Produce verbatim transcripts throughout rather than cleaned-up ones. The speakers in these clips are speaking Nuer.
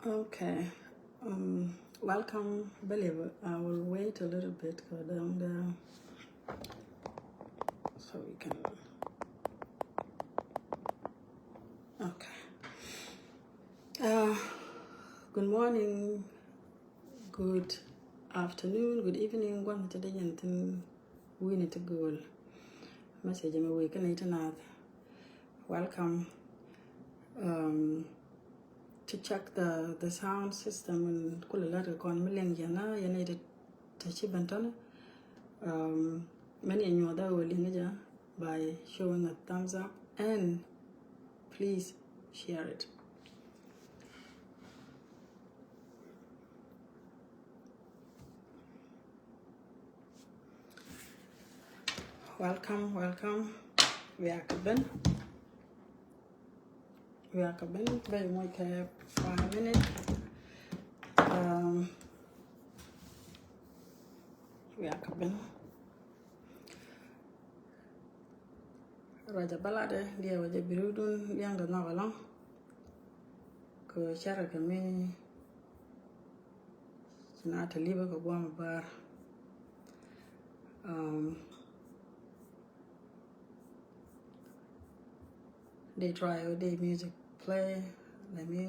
Okay. Um, welcome, Billy. I will wait a little bit, 'cause down there, so we can. Okay. Uh, good morning, good afternoon, good evening. Gua̱n ti dee yɛn thin wi̱ni ti gööl. Message mi wee kä nɛy ti naath. Welcome. Um, to check the, the sound system, and kulɛ lät kɛ kɔn mi liŋ yɛn a yɛn a yɛ ti ci ben tɔni. Um, mɛn yɛ nyuɔth a wä liŋ jɛ by showing a thumbs up and please share it. Welcome, welcome. Wiakɛ ben. Wiakɛ ben, ben moc kɛ five minute. Um, wiakɛ ben. Ruacɛ bä latdɛ, diɛ wä jɛ biriwdun, diɛŋdɛ nhɔk ɛlɔ̱ŋ. Kɛ cärɛ kɛ mi ci na te li̱pä kɛ guam bar. Um, they try all day music play. Let me,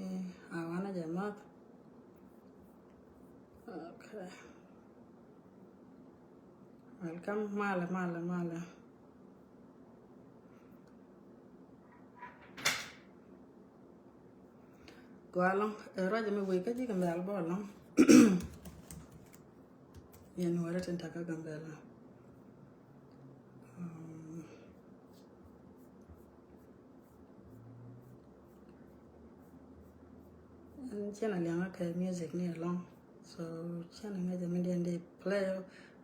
I wanna jam up. Okay. Welcome, malɛ, malɛ, malɛ. Gɔaa ɛlɔ̱ŋ, ɛ ruacɛ mi wec kä ji̱ Gambɛla bä ɛlɔ̱ŋ. Yɛn wärä tin takä Gambɛla. Um, ɛn cɛn a liaŋä kɛ music ni ɛlɔ̱ŋ. So cɛn a ŋäcɛ mi diɛn di play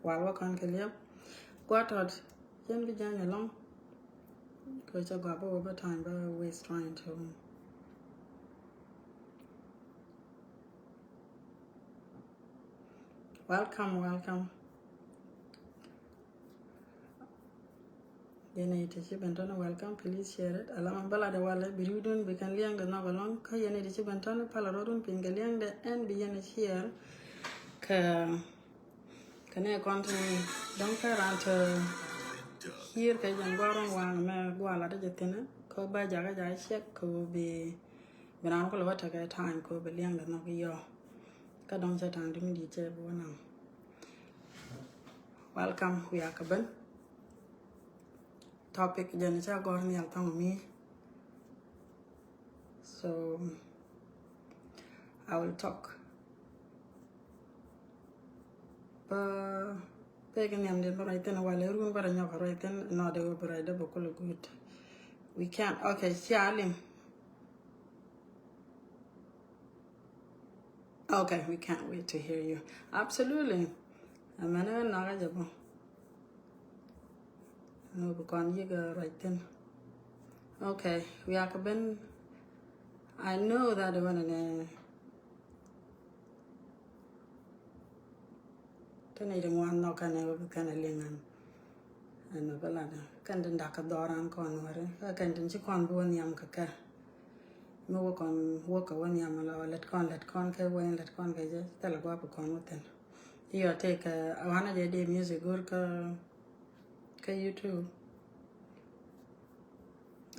wal wä kɔn kɛ liɛp. Gua̱a̱t tɔt cɛn bi jany ɛlɔ̱ŋ. Kɛ cɛ gɔaa bä wä bä time bä waste trying to. Welcome, welcome. Yɛn a yɛ ti ci ben tɔni, welcome, please share it. Ala man bä latdɛ walɛ biriwdun bi kɛn liɛŋdɛ nhɔk ɛlɔ̱ŋ. Kä yɛn a yɛ ti ci ben tɔni, palɛ rɔɔdun piny kɛ liɛŋdɛ ɛn bi yɛn a share. Kɛ kɛ nɛ kɔn ti dɔ̱ŋ kɛ ran ti hi̱i̱r kɛ jɛn gua̱a̱r rɔ̱ŋ waŋ mɛ gua̱a̱r latdɛ jɛ thi̱n. Kä bä jakä jakä check kɛ bi bi raan kulɛ wä tekɛ time kɛ bi liɛŋdɛ nhɔk i̱ yɔ. Kä dɔ̱ŋ cɛ ta̱a̱ŋ di mi di̱i̱t cɛ bi wä naŋ. Welcome, wiakɛ ben. Topic jɛn cä gɔ̱r nhial thɔŋ mi. So I will talk. Bä pek nhiam den bä ruac thin walɛ run bä rɛ nyɔk ruac thin nɔ de wä bä ruac dä bä kulɛ good. We can. Okay, cia liŋ. Okay, we can't wait to hear you. Absolutely. Amen. Amen. Naga jabo. No, bi kɔn yik ruac thin. Okay, wiakɛ ben. I know that one and Kä nɛy ti ŋuan nhɔk kɛn ɛ wä bi kɛn ɛ liŋ ɛn. Ɛn mɛ bä lat kɛn ti dak kä dhɔran kɔn wɛri kä kɛn tin ci kɔn bi wä nhiam kɛ kɛ. Mi wä kɔn wä kɛ wä nhiam la wä lät kɔn lät kɔn kɛ wä lät kɔn kɛ jɛ thilɛ guap bi kɔn wä thin. Yɔ tëë kɛ wanɛ jɛ dee music go̱r kä kä YouTube.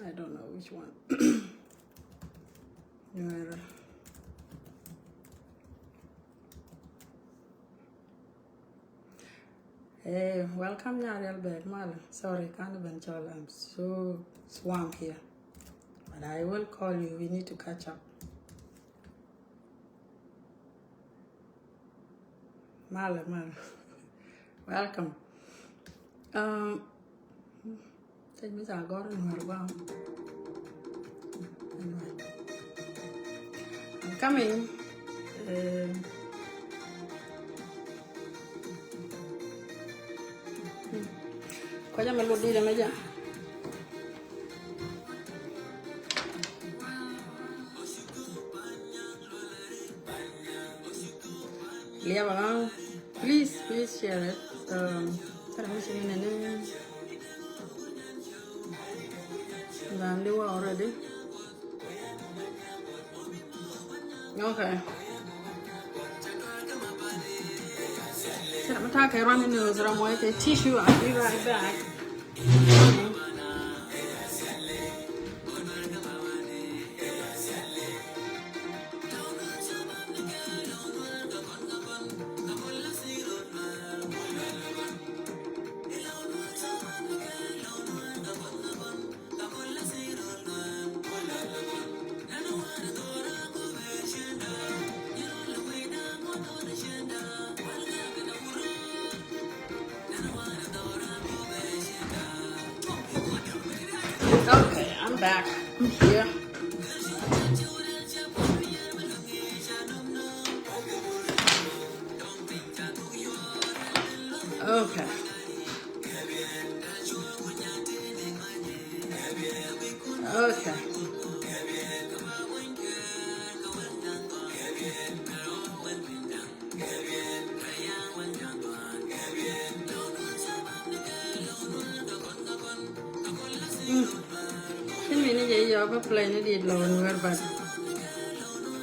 I don't know which one. Nuɛrɛ. Hey, welcome Nyariel Bek Mal. Sorry, can't even tell. I'm so swamped here. But I will call you. We need to catch up. Malɛ, malɛ. Welcome. Um, thank you, Sagor, and welcome. Anyway. I'm coming. Uh, hmm. Kɔcä mɛ luɔt di dɛ mɛ ja. Liab around. Please, please share it. Um, tara mi sini nene. Ngan di wa already. Okay. Sɛ mi ta̱a̱ kɛ run ni nööth ram wä kɛ tissue, I'll be right back. Okay, I'm back. I'm here. Okay. Okay. Mm. Ti mi ni jɛ yɔɔk bä play ni dit lɔ ni wɛr bat.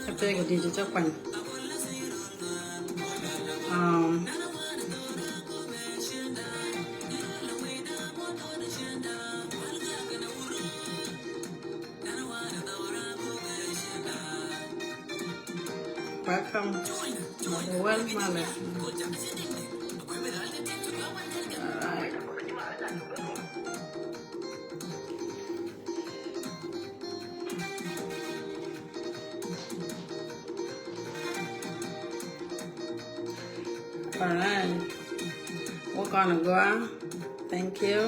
Kä pek a dit cä kuany. Um, Welcome. Well, Male. All right. All right. We're gonna go out. Thank you.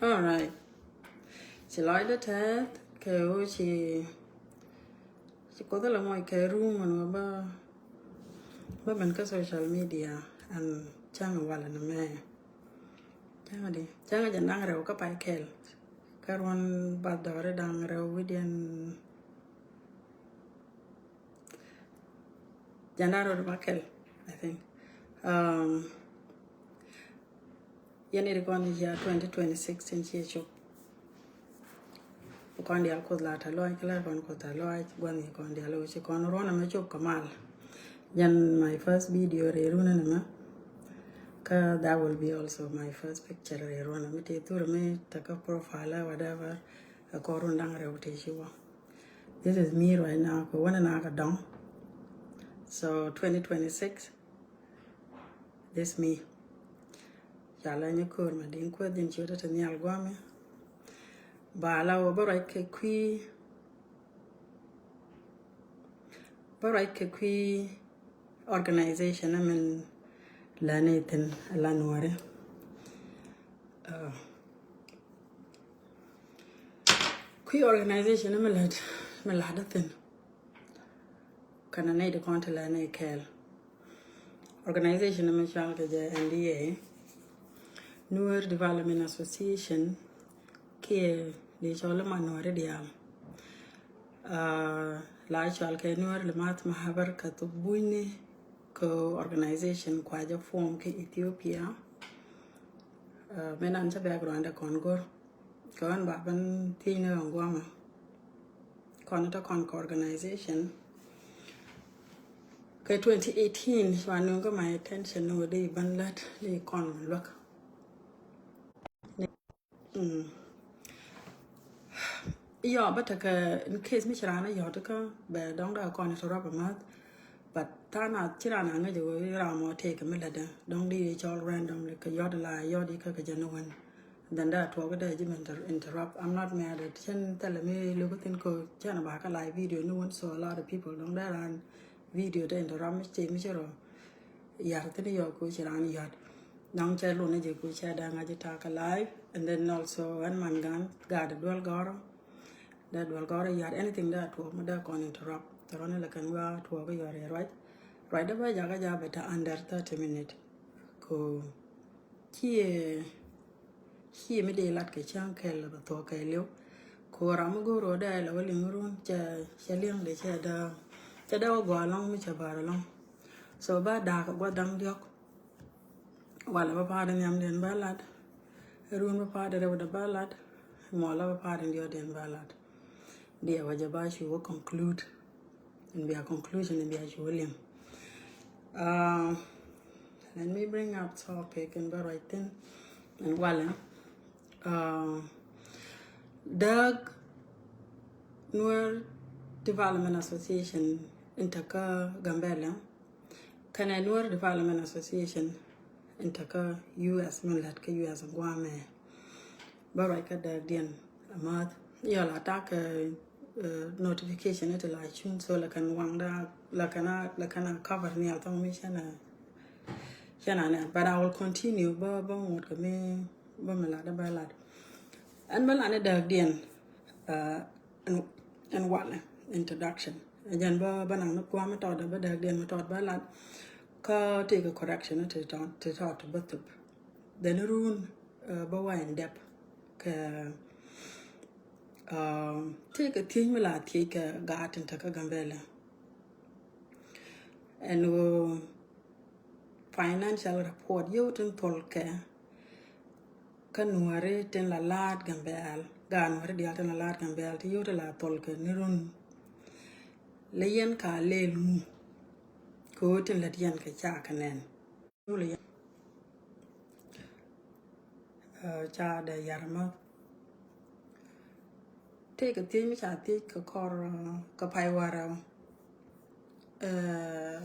All right. Ci lɔcdä tɛth kɛ ɣöö ci, ci Kuoth la moc kɛ rum ɛn ɣöö bä, bä ben kä social media ɛn cäŋ walɛ ni mɛ. Cäŋ di, cäŋ jɛ naŋ rɛw kä pay kɛl. Kä ruɔn bath dɔɔri daŋ rɛw wi̱diɛn January ba kɛl, I think. Um, yɛn iri kɔn ya twenty twenty-six tin ci cop. Kɔn dial Kuoth la ta lɔc, kɛ la kɔn Kuoth ta lɔc, guan ni kɔn dial o ci kɔn ruɔn mɛ cop kamal. Yan my first video rɛ ruɔn mɛ. Kä that will be also my first picture rɛ ruɔn mɛ ti thur mɛ ta kä profile whatever. Ɛ kɔn ruɔn daŋ rɛ ti ci wä. This is me right now. Kɛ wänɛ na kɛ dɔŋ. So twenty twenty-six, this me. Ca la nyɛ ko̱r ma din kueth din ciötɛ te nhial guamɛ. Ba la wä bä ruac kɛ kui̱, bä ruac kɛ kui̱ organization min la ni thin la nuɔri. Uh, Kui̱ organization mi lät, mi lät a thin. Kana nɛy di kɔn ti lɛ nɛy kɛɛl. Organization mi cɔal kɛ jɛ N D A, Nuer Development Association, kiɛ di cɔl ma Nuɛri diaal. Uh, la cɔal kɛ Nuer Limath Mahabar kɛ thok bunyni kɛ organization kua jɛ form kɛ Ethiopia. Uh, mi nan cä background kɔn gor. Kɔn ba ban thiec ni ɣän guamɛ. Kɔn ita kɔn kɛ organization. Kɛ twenty eighteen, cua nöŋ kä my attention ni wä di ban lät ni kɔn luäk. Mm. Yɔ, bä tekɛ, in case mi ci raan a yɔt kä bɛ dɔŋ da kɔn interrupt a math. But tha̱a̱ŋ na ci raan a ŋäc a wee ram mɔ tëëkɛ mi lätdä dɔŋ di cɔl randomly kɛ yɔt la yɔt ikä kɛ jɛ ni wän. Then da tuɔk da ji̱ mi inter-, interrupt. I'm not mad at cɛn thilɛ mi lo̱k thin ko cɛn a ba kä live video ni wän, so a lot of people dɔŋ da raan video da interrupt mi ci mi ci rɔ. Yar thin yɔk ko ci raan yɔt. Dɔŋ cɛ lun ni jɛ ku cɛ da ŋa̱c ta̱a̱ kä live, and then also ɛn man gan gat duel gɔrɔ. Da duel gɔrɔ yar anything da tuɔk mi da kɔn interrupt. Tɔrɔ ni la kɛn wa tuɔk yɔr yɛ ruac. Ruac da ba jakä ja bɛ ta under thirty minute. Ko cie, cie mi dee lat kɛ cäŋ kɛl bɛ thuɔk kɛ liw. Ko ram mi go̱o̱r wä da la wä liŋ run cɛ, cɛ liŋ de cɛ da, cɛ da wä gɔaa lɔŋ mi cɛ bar lɔŋ. So ba da̱a̱k gua̱th da̱ŋ diɔ̱k. Walɛ bä pa̱a̱t in nhiamdiɛn bä lat. Run bä pa̱a̱t in rɛwdɛ bä lat. Muɔlä bä pa̱a̱t in diɔ̱ɔ̱diɛn bä lat. Diɛ wä jɛ ba cu wä conclude. In bia conclusion in bia cu wä liŋ. Uh, let me bring up topic in bä ruac thin. In walɛ. Uh, Dääk Nuer Development Association in te kä Gambela. Kɛnɛ Nuer Development Association in te kä U S, min lät kä U S guamɛ. Bä ruac kä dääkdiɛn amäth. Yɔl a tak, eh, notification it la cuŋ, so la kɛn waŋda, la kɛn a, la kɛn a cover ni a thɔŋ mi cɛn a, cɛn a nɛ. But I will continue bä, bä ŋot kɛ mi, bä mi lat, bä lat. Ɛn bä lat ni dääkdiɛn, eh, ɛn, ɛn walɛ introduction. Ɛ jɛn bä, bä naŋ ni kua̱ mi tɔt, bä dääkdiɛn mi tɔt bä lat. Kä tëëkɛ correction ti tɔt, ti tɔt bä thup. Then run, eh, bä wa in depth kɛ, eh, tëëkɛ thiec mi la thiec kɛ gaat in te kä Gambela. Ɛn ɣöö financial report yio̱w tin thol kɛ kä Nuääri tin la la̱a̱t Gambɛl, gaat Nuääri diaal tin la la̱a̱t Gambɛl ti yio̱w tin la thol kɛ ni run. Lɛ yɛn ka lɛl ŋu kɛ ɣöö tin lät yɛn kɛ ca kɛ nɛn. Ca dee yar ma tëëkɛ thiec mi ca thiec kɛ kɔr, uh, kɛ pay warɛw. Uh,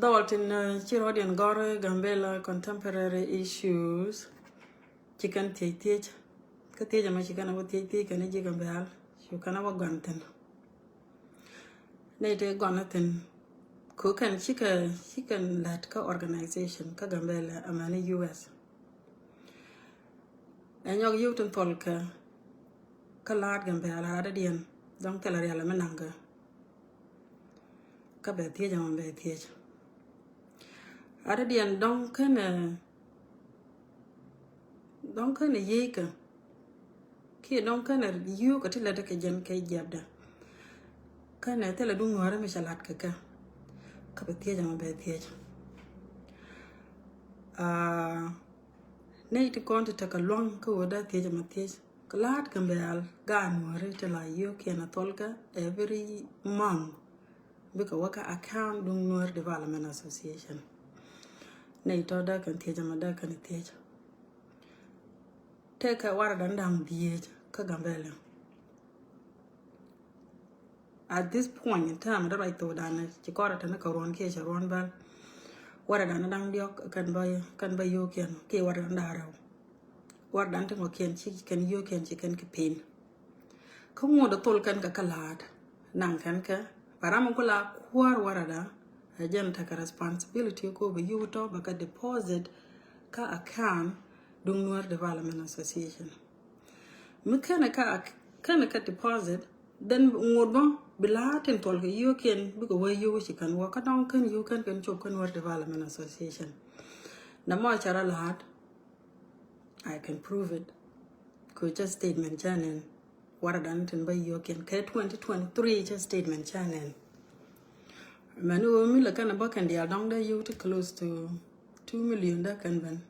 dhɔl tin, uh, ci rɔɔdiɛn gɔr Gambela contemporary issues. Ci kɛn thiec thiec. Kä thiec ɛmɛ ci kɛn a wä thiec thiec kɛn ji̱ Gambɛl. Cu kɛn a wä gɔn thin. Nɛy tëë gɔn a thin. Ku kɛn cikɛ, cikɛ lät kä organization kä Gambela amäni U S. Ɛ nyɔk yio̱w tin thol kɛ kä la̱a̱t Gambɛl a radädiɛn dɔ̱ŋ thilɛ rial mi naŋ kɛ. Kä bɛ thiec ɛmɔ bɛ thiec. Radädiɛn dɔ̱ŋ kɛnɛ, dɔ̱ŋ kɛnɛ yiëëkä. Kiɛ dɔ̱ŋ kɛnɛ yio̱o̱kä ti lätdä kɛ jɛn kɛ jiɛpdä. Kɛnɛ thilɛ duŋ Nuäärä mi cɛ la̱t kɛ kɛ. Kä bɛ thiec ɛmɔ bɛ thiec. Ah, nɛy ti kɔn ti tekɛ luaŋ kä ɣöö dee thiec ɛmɔ thiec. Kɛ la̱a̱t Gambɛl gaat Nuääri ti la yio̱o̱kiɛn a thol kɛ every month. Bikɛ wä kä account duŋ Nuer Development Association. Nɛy tɔ dee kɛn thiec ɛmɔ dee kɛn thiec. Tëëkɛ warɛdan da̱ŋ dhieec kä Gambela. At this point in time, dee ruac thokdan ci kɔrɛ tɛn kä ruɔ̱n kiɛ cɛ ruɔ̱n bäl. Warɛdan da̱ŋ diɔ̱k kɛn bä, kɛn bä yio̱o̱kiɛn kiɛ warɛdan da̱ŋ rɛw. Warɛdan ti ŋuɔ̱kiɛn ci kɛn yio̱o̱kiɛn ci kɛn kɛ pen. Kä ŋot a thol kɛn kɛ kä la̱a̱t naŋ kɛn kɛ. Ba ram mi ku la kuäär warɛda ɛ jɛn tekɛ responsibility ko bɛ yio̱w tɔ bɛ kɛ deposit kä account duŋ Nuer Development Association. Mi kɛnɛ kä, kɛnɛ kä deposit, then ŋot bä bi la̱a̱t tin thol kɛ yio̱o̱kiɛn bikɛ wee yio̱o̱ ci kɛn wä kä dɔ̱ŋ kɛn yio̱o̱ kɛn kɛn cop kä Nuer Development Association. Nɛ mɔ cɛ rɔ la̱a̱t. I can prove it. Kɛ cä statement cä nɛn. Warɛdan tin bä yio̱o̱kiɛn kɛ twenty twenty-three cä statement cä nɛn. Mɛn ɣöö mi lɛ kɛn bä kɛn diaal dɔ̱ŋ dee yio̱w ti close to two million dee kɛn ben.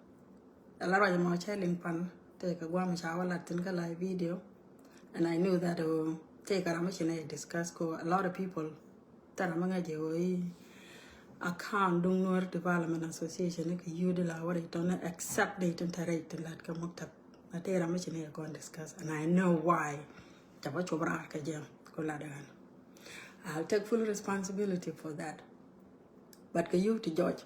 Ala ruac mɔ cä liŋ pan tëëkɛ guam ca wä lat thin kä live video. And I know that, uh, tëëkɛ ram mi ci nɛ discuss ko a lot of people. Tɛra mi ŋa̱c jɛ wä i̱ account duŋ Nuer Development Association ni kɛ yio̱w di la wä rɛy tɔni except ni tin tɛrɛ tin lat kɛ muktab. Na tëë ram mi ci ni kɛ kɔn discuss and I know why. Ca bä cop raar kɛ jɛ ko lat ɛ ɣän. I'll take full responsibility for that. But kɛ yio̱w ti jɔc.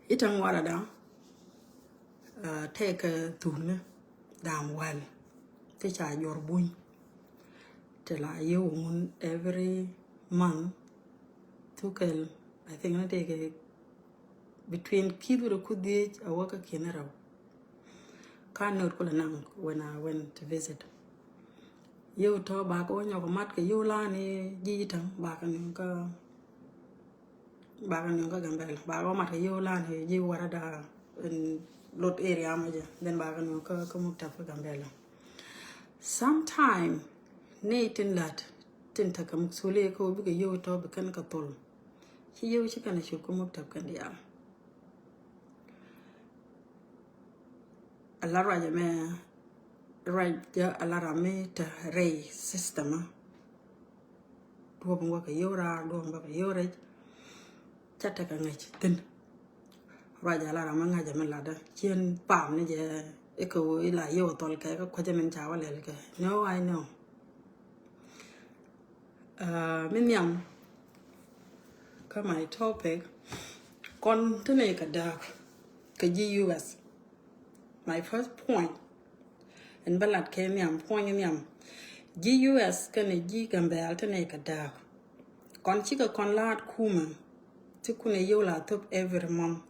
I̱ taŋ warɛda, uh, tëëkɛ thukni da̱a̱m wäl ti ca jɔr buny. Ti la yio̱w ŋun every month. Thukɛl, I think ni tëëkɛ between ki̱th wi̱cdɛ ku dhiec a wä kä ki̱n rɛw. Ka not kulɛ naŋ when I went to visit. Yio̱w tɔ ba kɛ wä nyɔk mat kɛ yio̱w lan i̱ ji̱ i̱ taŋ ba kɛ niŋ kä, ba kɛ niŋ kä Gambela. Ba kɛ wä mat kɛ yio̱w lan i̱ ji̱ warɛda in lot area mɔ jɛ. Then ba kɛ niŋ kä, kä muktab kä Gambela. Sometime ni tin lat tin tekɛ muksuliya kä wä bikɛ yio̱w tɔ bi kɛn kɛ thol. Ci yio̱w ci kɛn a cuk kä muktab kɛn diaal. A la ruac ɛmɛ, ruac jɛ a la ram mi te rɛy system. Duɔ̱p in wä kɛ yio̱w raar, duɔ̱p in wä kɛ yio̱w rɛc. Ca tekɛ ŋäc thi̱n. Ruac a la ram mi ŋa̱c ɛmɛ latdä cien pam ni jɛ ikɛ wä ila yio̱w thɔl kɛ kä kuecä min ca wä lɛl kɛ. No, I know. Uh, mi nhiam kä my topic, kɔn ti nɛy kɛ dääk kɛ ji̱ U S. My first point, ɛn bä lat kɛ nhiam, point nhiam. Ji̱ U S kɛnɛ ji̱ Gambɛl ti nɛy kɛ dääk. Kɔn cikɛ kɔn la̱a̱t kumɛ ti kunɛ yio̱w la thop every month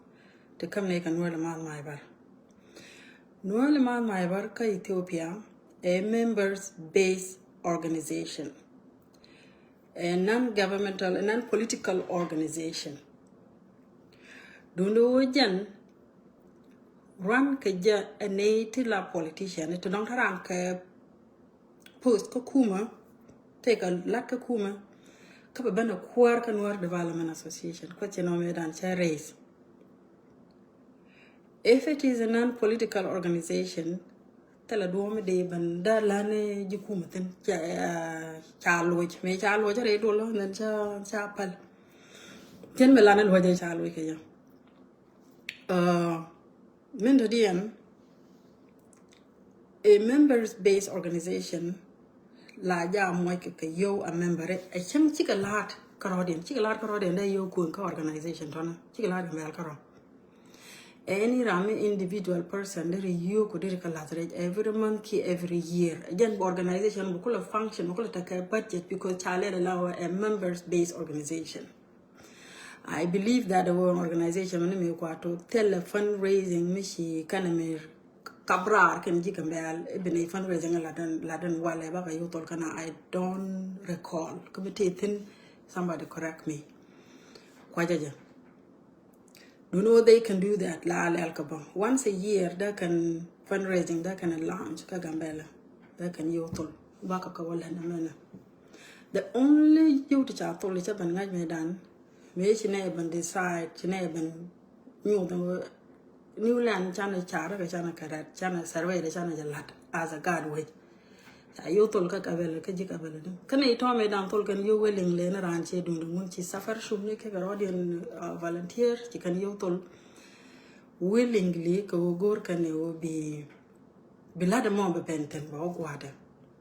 ti käm nɛy kɛ Nuäär Lɛ Maath Mac Bär. Nuäär Lɛ Maath Mac Bär kä Ethiopia ɛ members based organization, ɛ non-governmental, ɛ non-political organization. Duundɛ ɣöö jɛn ruan kɛ jɛ ɛ nɛy ti la politician ti dɔ̱ŋ te ran kɛ post kä kumä, tëëkɛ lat kä kumä, kä bɛ ben ɛ kuäär kä Nuäär Development Association. Question ɔ mëë dan cɛ raise. If it is a non-political organization, thilɛ duɔ̱ɔ̱p mi dee ben dee län ji̱ kumä thi̱n, ca, ca luɔc, mëë ca luɔc rɛy duɔl, and then ca, ca päl. Cien mi län luɔc ca luɔc kɛ jɛ. Uh, min dɔ̱diɛn, a members based organization la ja muɔc kɛ kɛ yio̱w a member ɛ cäŋ cikɛ la̱a̱t kärɔ̱diɛn, cikɛ la̱a̱t kärɔ̱diɛn dee yio̱w kuën kä organization tɔnä, cikɛ la̱a̱t kɛ mɛl kärɔ̱. Any ram mi individual person deri yio̱w ku deri kɛ la̱th rɛc every month ki every year. Jɛn bɛ organization bɛ kulɛ function, bɛ kulɛ tekɛ budget because ca lɛl la wä a members based organization. I believe that the organization ni mi kua to thilɛ fundraising mi ci kɛn mi kap raar kɛn ji̱ Gambɛl, i̱ bi nɛy fundraising latdän, latdän walɛ bakɛ yio̱w thol kɛn, I don't recall. Kä mi tëë thi̱n, somebody correct me. Kua jɛ jɛ. Don't know they can do that. La lɛl kä bä. Once a year, dee kɛn fundraising, dee kɛn launch kä Gambɛl. Dee kɛn yio̱w thol. Bakɛ kä wä lɛn mɛnɛ. The only yio̱w ti ca thol i̱ cä ben ŋa̱c mëë dan, mëë ci nɛ ben decide, ci nɛ ben nyuth, New Land canɛ car kɛ canɛ kɛ rɛt, canɛ survey dɛ canɛ jɛ lat as a guard wec. Ca yio̱w thol kä Gambɛl, kä ji̱ Gambɛl dä. Kä nɛy tɔ̱ mëë dan thol kɛn yio̱w willingly ni raan ciɛ duundɛ ŋun ci suffer cum ni kɛ kɛ rɔɔdiɛn, uh, volunteer ci kɛn yio̱w thol willingly kɛ wä go̱o̱r kɛn ɛ wä bi, bi lat ɛmɔ bi ben thi̱n bɛ wä gua̱a̱tɛ.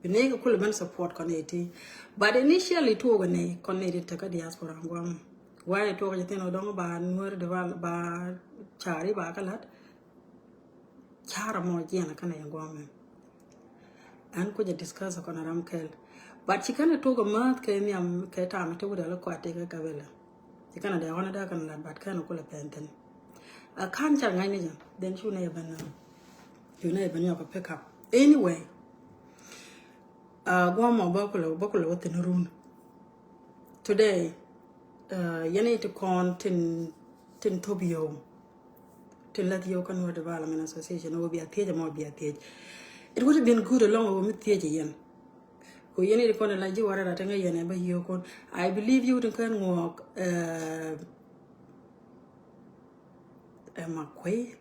Bi nɛy kɛ kulɛ ben support kɔn nɛy ti. But initially tuɔɔk ɛ nɛy kɔn nɛy ti tekä diaspora ŋuam. Why tuɔɔk jɛ thi̱n ɔ dɔ̱ŋ ba Nuäär di ba, ba cari ba kä la̱t. Carɛ mɔ jiɛn kä nɛy ŋuam mɛ. Ɛn kucɛ discuss kɔn ram kɛl. But ci kɛn tuɔɔk ɛ mäth kɛ nhiam kɛ tam ti wut ɛ lɛ kuat ti kɛ Gambɛl. Ci kɛn dee ɣɔn dee kɛn lat, but kɛn kulɛ pɛn thi̱n. A ka̱n ca ŋa̱cni jɛ, then cu nɛ ben, cu nɛ ben nyɔk a pick up. Anyway, uh, guam mɔ bä kulɛ, bä kulɛ wä thi̱n run. Today, uh, yɛn i̱ ti kɔn tin, tin thop yio̱w. Tin lath yio̱w kä Nuer Development Association, wä bia thiec mɔ bia thiec. It would have been good along wä mi thiec yɛn. Ku yɛn i̱ kɔn la ji̱ Warada te ŋäc yɛn ɛ bä yio̱w kɔn. I believe you tin kɛn ŋuɔk, eh, ɛ Makuei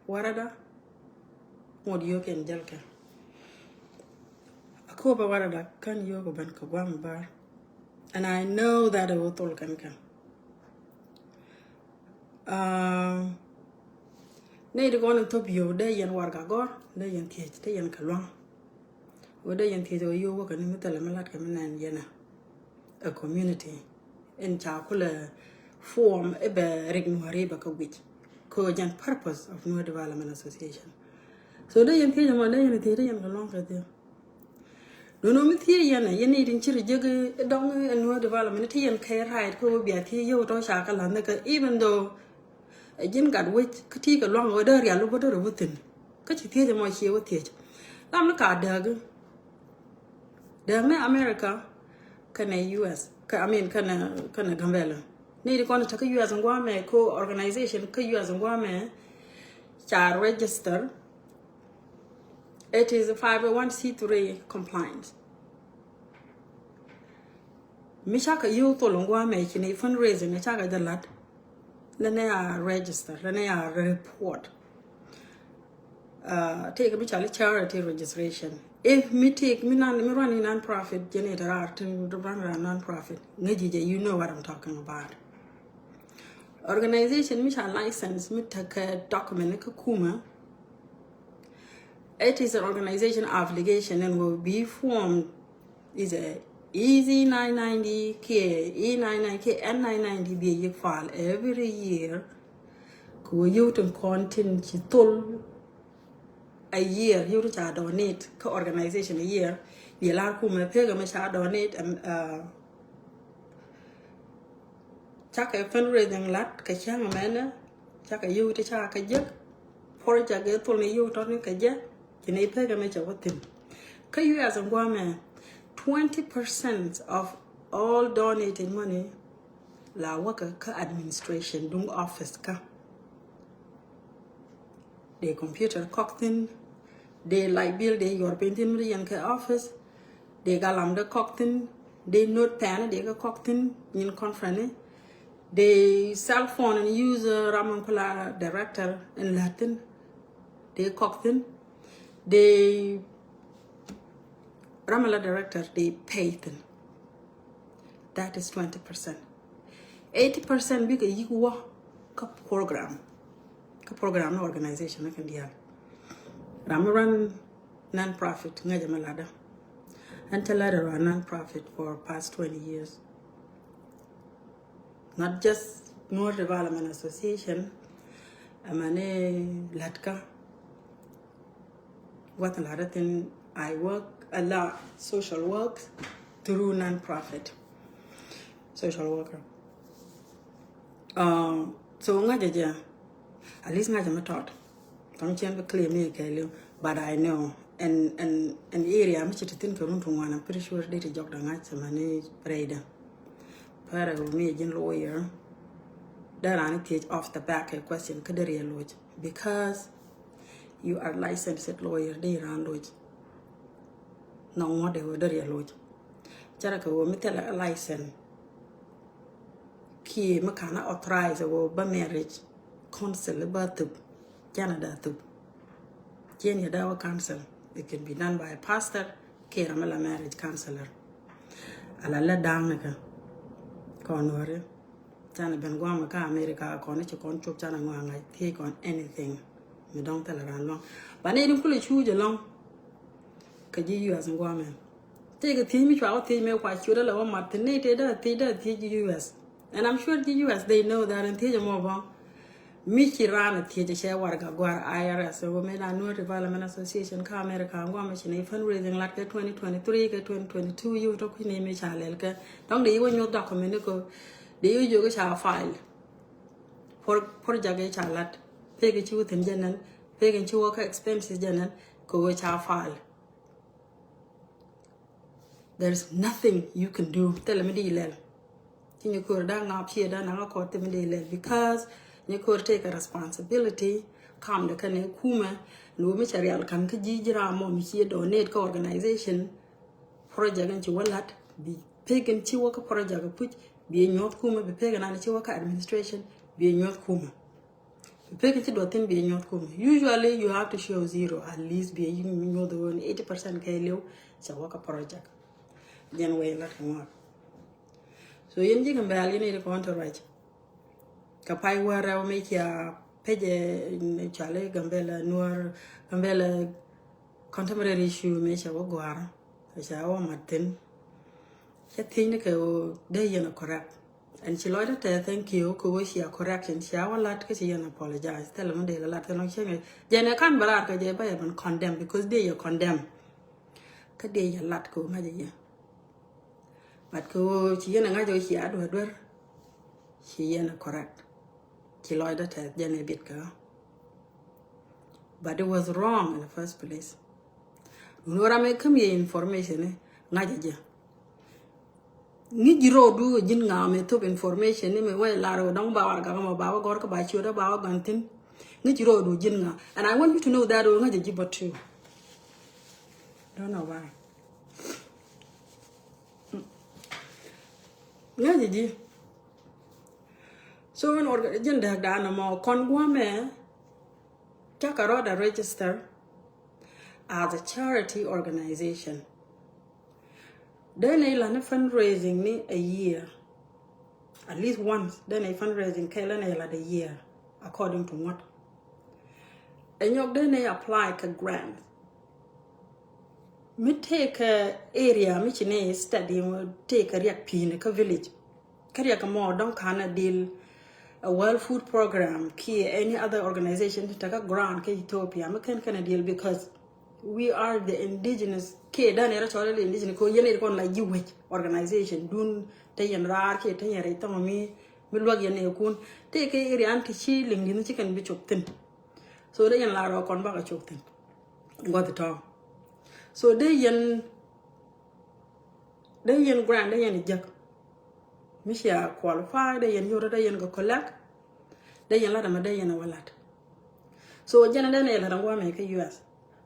Warada. Ŋuɔt yio̱w kɛn jäl kɛ. A ko̱o̱p ɛ Warada kän yio̱w kɛ ben kɛ guam bär. And I know that ɛ wä thol kɛn kɛ. Um, nɛy ti kɔn in thop yio̱w dee yɛn warɛga gɔ̱r, dee yɛn thiec, dee yɛn kɛ lua̱ŋ. Wä dee yɛn thiec wä yio̱w wä kɛ ni mi thilɛ mi lat kɛ mi nɛn yɛn a, a community in ca kulɛ form i̱ bɛ rik Nuäri bɛ kɛ wi̱c. Kɛ jɛn purpose of Nuer Development Association. So dee yɛn thiec ɛmɔ, dee yɛn thiec, dee yɛn kɛ lua̱ŋ kɛ thiec. No̱no̱ mi thiec yɛn ɛ, yɛn i̱ tin ci ri jek i̱ dɔ̱ŋ ɛ Nuer Development ti yɛn kɛ right kä wä bia thiec yio̱w tɔ̱ ca kä la̱th ni kä, even though ɛ ji̱n gat wec kä ti kɛ lua̱ŋ wä dee rial wä dee rɛ wä thi̱n. Kä ci thiec ɛmɔ cie wä thiec. Lam ni ka dääk. Dääk ni America kɛnɛ U S, kä, I mean, kɛnɛ, kɛnɛ Gambɛl. Ni di kɔn te kä U S ŋuamɛ, ko organization kä U S ŋuamɛ ca register. It is five oh one C three compliant. Mi cakɛ yio̱w thol in gua̱a̱mɛ ci ni fundraising cakɛ jɛ lat. Lɛ ni a register, lɛ ni a report. Uh, tëëkɛ mi cɔal i̱ charity registration. If mi tëëk mi non, mi run in non-profit, jɛ ni tɛ raar ti run around non-profit. Ŋäci jɛ, you know what I'm talking about. Organization mi ca license, mi tekɛ document kä kumɛ. It is an organization obligation and will be formed is a E Z nine ninety kiɛ E nine ninety kiɛ N nine ninety bi a yik file every year. Kɛ wä yio̱w tin kɔn tin ci thol a year, yio̱w tin ca donate kä organization a year. Bi a lar kumɛ pek mi ca donate, um, uh, cakɛ fundraising lat kɛ cäŋ mɛnɛ, cakɛ yio̱w ti cakɛ jek. Project ɛ thol ni yio̱w tɔni kɛ jɛ, ci ni pek mi cɛ wä thin. Kä U S in gua̱a̱mɛ, twenty percent of all donated money la wäkä kä administration duŋ office kä. Dee computer kɔk thin, dee light bill dee yuɔr piny thin mi di yɛn kɛ office, dee galam dee kɔk thin, dee notepad dee kɛ kɔk thin nyin conference ni, dee cell phone and use, uh, ram in kula director in lät thin, dee kɔk thin, dee ram in la director dee pay thin. That is twenty percent. Eighty percent bikɛ yik wä kä program. Kä program ni organization ni kɛn diaal. Ram mi run non-profit ŋäcɛ mi ladä. Ɛn cä ladä run non-profit for past twenty years. Not just Nuer Development Association, ɛmɛ ni la̱tkä. What a lot of thing I work a lot social work through non-profit social worker. Um, so ŋa̱cä jɛ, at least ŋa̱cä mi tɔt. Tɔŋ cien bi clear mi kɛɛliw, but I know an an an area mi ci ti thin kɛ run tu ŋuan, I'm pretty sure dee ti jɔk da ŋa̱cä mani prayda. Para mi a jin lawyer. Dee raan thiec off the back a question kä dee riɛ loc because you are licensed lawyer, dee raan loc. Nɔ ŋuɔ̱t dee wä dee riɛ loc. Cara kɛ wä mi thilɛ license kiɛ mi kana authorize wä ba marriage council ba thup. Canada thup. Cien yɛ da wä council. It can be done by a pastor kiɛ ram mi la marriage counselor. Ala la da̱a̱ŋ ni kä kɔn wä ri. Canɛ ben guam kä America kɔn ci kɔn cop canɛ ŋɔaŋ ŋa̱c thiec kɔn anything. Mi dɔŋ thilɛ ran luaŋ. Ba ni din kulɛ cu jɛ lɔŋ. Kä ji̱ U S in guam ɛn. Tëëkɛ thiec mi cua wä thiec mëë kua ciöt ala wä mat thin ni tëë dee thiec dee thiec ji̱ U S. And I'm sure ji̱ U S they know that in thiec ɛmɔ bä. Mi ci raan a thiec cɛ warɛga gua̱r I R S, wä mëë da Nuer Development Association kä America, ŋuam ci ni fundraising lat kɛ twenty twenty-three kɛ twenty twenty-two, yio̱w tɔ kui̱ ni mi ca lɛl kɛ. Dɔŋ dee yi wä nyuɔth document ni ko, dee yi wä jiök ca file. Por, project ca lat. Pek ci wä thin jɛ nɛn, pek ci wä kä expenses jɛ nɛn, kɛ wä ca file. There is nothing you can do. Thilɛ mi di lɛl. Ci nyɛ kör da ŋap ciɛ da naŋ a kɔt thilɛ mi di lɛl because nyɛ kör take a responsibility. Kam de kɛn ɛ kumɛ ni wä mi cɛ rial kan kä ji̱ ji̱ ram mɔ mi ciɛ donate kä organization. Project in ci wä lat bi pek in ci wä kä project puc bi nyuɔth kumɛ, bi pek in an ci wä kä administration bi nyuɔth kumɛ. Pek ci duɔth thin bi nyuɔth kum. Usually you have to show zero at least bi nyuɔth wun eighty percent kɛ liw cɛ wä kä project. Jɛn wei lat kɛ ŋuɔt. So yin ji̱ Gambɛl yin iri kɔn to ruac. Kɛ pay wä rɛw mi cia pecɛ cɔali Gambɛl Nuɔr, Gambɛl contemporary issue mi cɛ wä gua̱a̱r. Cɛ wä mat thin. Cɛ thiec ni kɛ wä dee yɛn a correct. And ci lɔcdä tɛ thank you kɛ wä cia correction cia wä lat kä ci yɛn apologize. Thilɛ mi dee la lat kɛ nɔŋ cieŋ jɛn ɛ kan bä lar kɛ jɛ bä yɛ ban condemn because dee yɛ condemn. Kä dee yɛ lat kɛ wä ŋa̱c yɛ. But kɛ wä ci yɛn a ŋa̱c wä cia duer duer. Ci yɛn a correct. Ci lɔcdä tɛ jɛn ɛ bit kɛ. But it was wrong in the first place. Wun wä ram ɛ käm yɛ information ni ŋa̱c jɛ. Ŋi̱c ji̱ ro̱o̱du ji̱n ŋa̱a̱ mi thop information ni mi wä lar wä dɔ̱ŋ ba warɛga mɔ ba wä gɔ̱r kä ba ciötdä ba wä gɔn thi̱n. Ŋi̱c ji̱ ro̱o̱du ji̱n ŋa̱a̱. And I want you to know that wä ŋa̱c ji̱ bä too. Don't know why. Ŋäc ji̱. So in orga-, jin dääk dan mɔ kɔn guamɛ, cakɛ rɔɔdɛ register as a charity organization. Dee nɛ la ni fundraising ni a year. At least once dee nɛ fundraising kɛ la nɛ la the year, according to what. Ɛ nyɔk dee nɛ apply kɛ grant. Mi tëëkɛ area mi ci nɛ study, tëëkɛ riɛk pi̱i̱ni kä village. Kä riɛk mɔ dɔ̱ŋ ka̱n a deal a World Food Program kiɛ any other organization ti tekɛ grant kä Ethiopia, mi kɛn kɛn a deal because we are the indigenous. Kiɛ dan ɛ rɔ cɔl the indigenous kɛ yɛn ɛ kɔn la ji̱ wec organization dun te yɛn raar kiɛ te yɛn rɛy thɔŋ mi, mi luäk yɛn ɛ kun. Tëëkɛ area an ti ci liŋ di̱n ci kɛn bi cop thi̱n. So dee yɛn la rɔ kɔn bakɛ cop thi̱n. Gua̱th tɔ̱. So dee yɛn, dee yɛn grant, dee yɛn jek. Mi cia qualify, dee yɛn yot, dee yɛn kɛ collect. Dee yɛn lat ɛmɛ, dee yɛn wä lat. So jɛn dee nɛ lat ɛn guamɛ kä U S.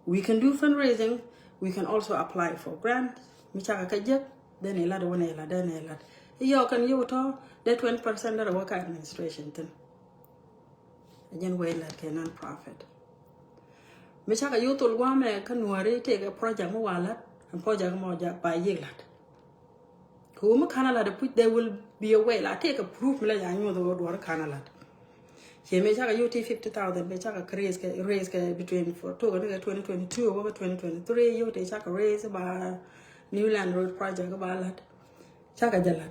We can do fundraising, we can also apply for grant. Mi cakɛ kä jek, dee nɛ lat, wä nɛ lat, dee nɛ lat. Iyɔ kɛn yot tɔ̱, dee twenty percent dee wä kä administration thi̱n. Jɛn wee lat kɛ non-profit. Mi cakɛ yot thol guamɛ kä Nuäri tëëkɛ project mi wa lat, and project mɔ jak ba yiëk lat. Kɛ wä mi ka̱n a lat a puc, there will be a way la tëëkɛ proof mi la ya nyuɔth wä duɔr ka̱n a lat. Ciɛ mi cakɛ yot ti fifty thousand, mi cakɛ raise kɛ, raise kɛ between for tokɛ ni kɛ twenty twenty-two wä kɛ twenty twenty-three, yot ti cakɛ raise ba New Land Road project ba lat. Cakɛ jɛ lat.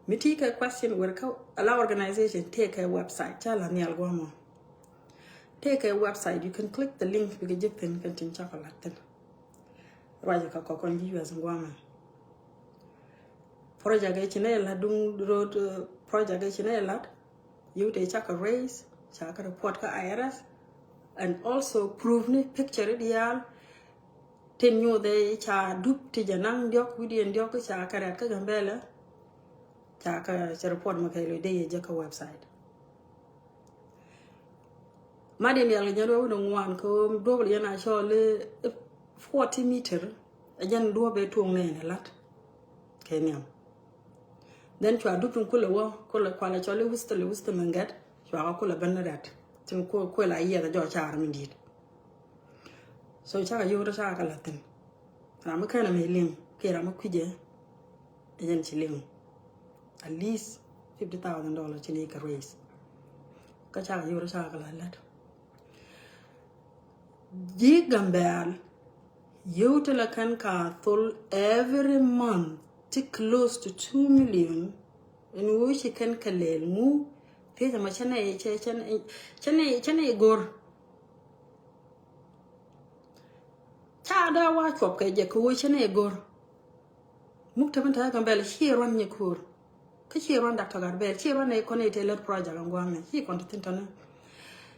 Mi ti kɛ question wer kä ala organization tëëkɛ website, ca la nhial guamɔ. Tëëkɛ website, you can click the link bikɛ jek thi̱n kɛn tin cakɔ lat thi̱n. Ruacɛ kɛ kɔkɔn ji̱ U S guamɔ. Project ɛ ci nɛ lat duŋ road, uh, project ɛ ci nɛ lat. Yot ti cakɔ raise, cakɔ report kä I R S. And also proof ni picture diaal. Tin nyuuth ɛ ca dup ti jɛ naŋ diɔk, wi̱diɛn diɔk ca kɛ rɛt kä Gambɛlɛ. Ca kɛ cɛ report mɛ kɛ lo dee yɛ jɛ kä website. Ma din yal kɛ jɛn wee wun ŋuan kɛ duɔp yɛn a cɔl i̱ forty meter. Ɛ jɛn duɔp ɛ tuɔŋ nɛn ɛ lat kɛ niam. Then cua dup tin kulɛ wä, kulɛ kualɛ cɔl i̱ wistɛl, wistɛl mɛ ŋɛt, cua kɛ kulɛ ben ni rɛt. Tin ku-, kuɛ la yiɛth a jɔ car mi di̱i̱t. So cakɛ yot cakɛ la thi̱n. Ram mi kɛn a mi liŋ kiɛ ram mi kui̱cɛ, ɛ jɛn ci liŋ. At least fifty thousand dollars ci ni kɛ raise. Kä cakɛ yot cakɛ la lät. Ji̱ Gambɛl yio̱w ti la kɛn ka thol every month ti close to two million. Ɛn ɣöö ci kɛn kɛ lɛl ŋu thiecä ma cä nɛy, cä, cä nɛy, cä nɛy, cä nɛy go̱r. Ca dee wa cuɔp kɛ jɛ kɛ ɣöö cä nɛy go̱r. Muk te bin te Gambɛl ci ruan nyɛ ko̱r. Kä ci ruan Doctor Garbɛl, ci ruan nɛy kɔn nɛy te lät project ɛn gua̱a̱ŋ nɛ, ci kɔn te thi̱n tɔni.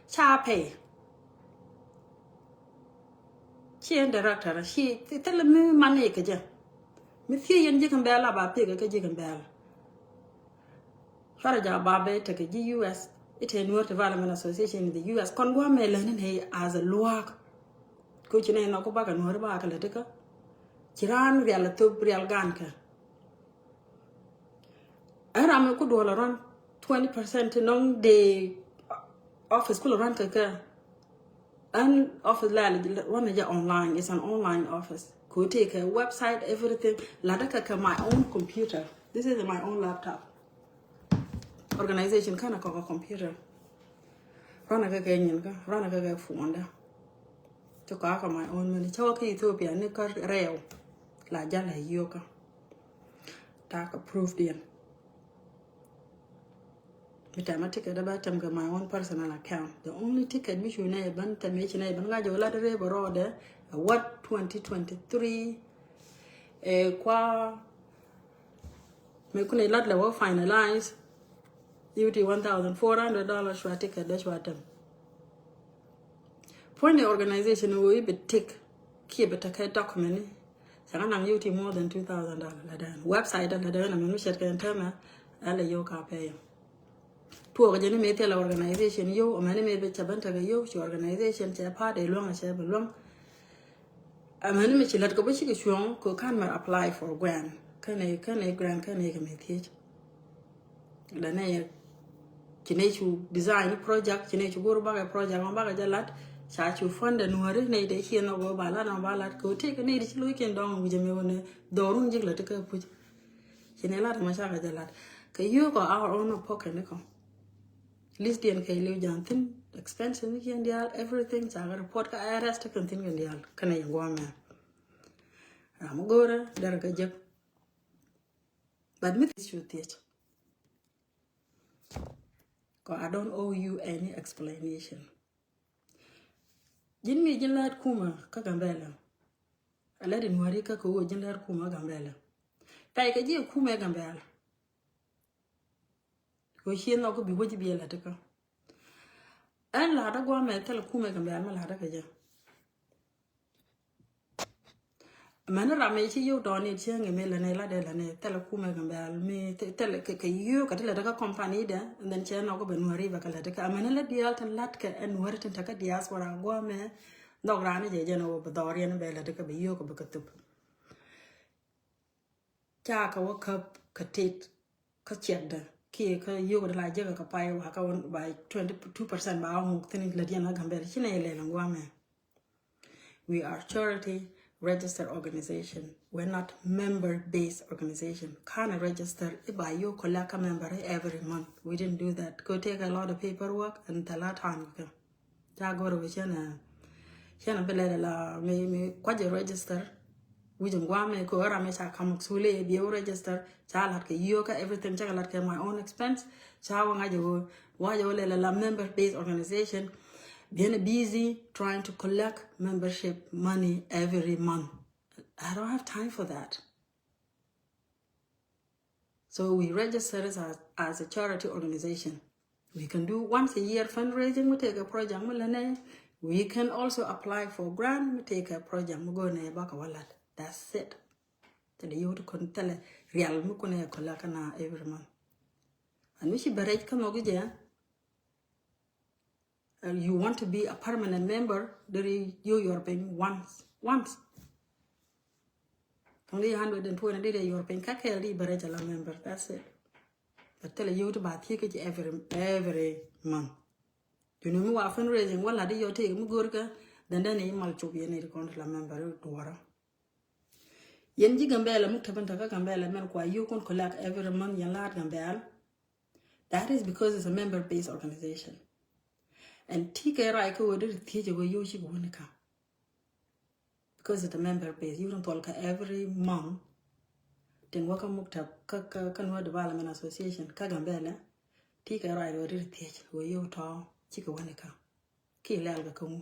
Ca pɛy. Ci ɛn director, ci thilɛ mi man nɛy kɛ jɛ. Mi thiec yɛn ji̱ Gambɛl a ba pek kɛ ji̱ Gambɛl. Cuarɛ ja̱ ba bɛ tekɛ ji̱ U S, i̱ te Nuer Development Association in the U S. Kɔn gua̱a̱ŋ mɛ läni nɛy as a luaak. Ko ci nɛy nɔ ko bakɛ Nuer bakɛ lät ikä. Ci raan rial a thop rial gan kɛ. Ɛn ram mi ku duɔl a ruan twenty percent ti nɔŋ dee office ku la ruan kɛ kɛ. Ɛn office la ruan jɛ online, it's an online office. Ko tëëkɛ website, everything. Latdä kɛ kɛ my own computer. This is my own laptop. Organization kɛn a kɔkɛ computer. Ruan a kɛ kɛ nyin kä, ruan a kɛ kɛ phone dä. Ti kɔakɛ my own money. Cä wä kä Ethiopia ni kä rɛw. La jal a yiokä. Ta̱a̱ kɛ proof diɛn. Mi tɛmɛ ticket dee bä tɛm kɛ my own personal account. The only ticket mi cu nɛ bän tɛm i̱ ci nɛ bän ŋa̱c ɛ wä lat rëë bä rɔɔdɛ ɛ what twenty twenty-three. Ɛ kua mi kun i̱ lat lɛ wä finalize. I̱ ti one thousand four hundred dollars cua ticket dee cua tɛm. Puɔ̱ny ni organization wä i̱ bi tik kiɛ bi tekɛ document ni. Cɛ ŋa naŋ yio̱w ti more than two thousand dollar la dɛn. Website la dɛn amin mi cɛt kɛ ɛn tɛmɛ. Ɛ lɛ yio̱w ka pɛyɛ. Tuɔɔk jɛ ni mëë thil organization yio̱w, amin mi bi cɛ ben tekɛ yio̱w, ci organization cɛ part ɛ luäŋ, cɛ bi luäŋ. Amin mi ci lät kɛ bä cikɛ cuɔ̱ŋ kɛ kan mɛ apply for grant. Kä nɛ, kä nɛ grant, kä nɛ kɛ mi thiec. La nɛ, ci nɛ cu design project, ci nɛ cu go̱r bakɛ project, ma bakɛ jɛ lat, ca cu fund Nuäri, nɛ dee ci nɔ go̱ ba lat, ma ba lat, kɛ wä tëë kɛ nɛ di ci lo̱c kɛn dɔŋ wi̱cɛ mi wä nɛ, dhɔrun jik la ti kä puc. Ci nɛ lat ma ca kɛ jɛ lat. Kɛ yio̱k kɔ our own pocket ni kɔ. List diɛn kɛ liw jan thin, expenses ni kiɛn dial, everything, ca kɛ report kä I R S ti kɛn thin kɛn dial, kɛn ɛ yɛ guamɛ. Ram go̱rɛ, derɛ kɛ jek. But mi thiec cu thiec. Kɔ, I don't owe you any explanation. Ji̱n mi ji̱n la̱t kumä kä Gambɛla. A lät in Nuäri kä kɛ ɣöö ji̱n la̱t kumä Gambɛla. Pɛy kɛ ji̱ kumɛ Gambɛla. Kɛ ɣöö ci nhɔk kä bi wä ji̱ bi ɛ la̱t kä. Ɛn la̱t a guamɛ thilɛ kumɛ Gambɛla mi la̱t a kɛ jɛ. Mɛn ram mi ci yio̱w tɔɔni cieŋ mi lɛ ni lat dee lɛ ni thilɛ kumɛ Gambɛla mi thilɛ kɛ yio̱w kɛ ti lɛ ti kä company dɛ, and then cɛ nɔk bɛ Nuäri bɛ kɛ lɛ ti kä. Mɛn lɛ diaal ti lat kɛ ɛ Nuäri tin te kä diaspora guamɛ dhɔk raan jɛ jɛn wä bɛ dhɔriɛn bɛ lɛ ti kä bɛ yio̱w kɛ bɛ kɛ thup. Ca kɛ wä käp kɛ tet kä ciɛkdɛ kiɛ kä yio̱w kɛ ti la jek kɛ pay wa kä wä by twenty two percent ba wä muk thin lɛ diɛn kä Gambɛla ci nɛ ilɛ lɛ guamɛ. We are charity registered organization. We're not member-based organization. Can't register if I you collect a member every month. We didn't do that. Go take a lot of paperwork and the lot time. Ca goro we chana chana belele la me me kwaje register. Wi̱c in guam mi ko ram mi ca kam sule bi register, ca lat kɛ yio̱w kä everything, ca lat kɛ my own expense. Ca wä ŋa̱c wä, wä jɛ wä lɛ la member based organization. Been busy trying to collect membership money every month. I don't have time for that. So we register as a, as a charity organization. We can do once a year fundraising, mi tekɛ project mi lɛ nɛ. We can also apply for grant, mi tekɛ project mi go̱o̱r nɛ bakɛ wä lat. That's it. Thilɛ yio̱w ti kun thilɛ rial mi kun ɛ kɔlɛ kä na every month. And mi ci bɛ rɛc kä nhɔk jɛ. Uh, you want to be a permanent member, deri yio̱w yuɔr piny once, once. Kɔŋ di hundred and twenty deri yuɔr piny kä kɛɛl di bɛ rɛc a la member, that's it. But thilɛ yio̱w ti ba thiec kä ji̱ every, every month. Juni mi wa fundraising wä lat di yio̱w tëëk mi go̱o̱r kä, then then i̱ mal cop yɛn i̱ kɔn ti la member i̱ duɔrä. Yɛn ji̱ Gambɛla mi tɛpɛn tɛ kä Gambɛla mɛn kua yio̱w kun collect every month yɛn laat Gambɛla. That is because it's a member-based organization. And ti kɛ right kä wä deri thiec ɛ wä yio̱w ci kɛ wä ni kä. Because it's a member-based, yio̱w tin thuɔl kä every month. Tin wä kä muktab kä, kä, kä Nuer Development Association kä Gambɛla. Ti kɛ right wä deri thiec ɛ wä yio̱w tɔ ci kɛ wä ni kä. Ki lɛl kɛ kä ŋu.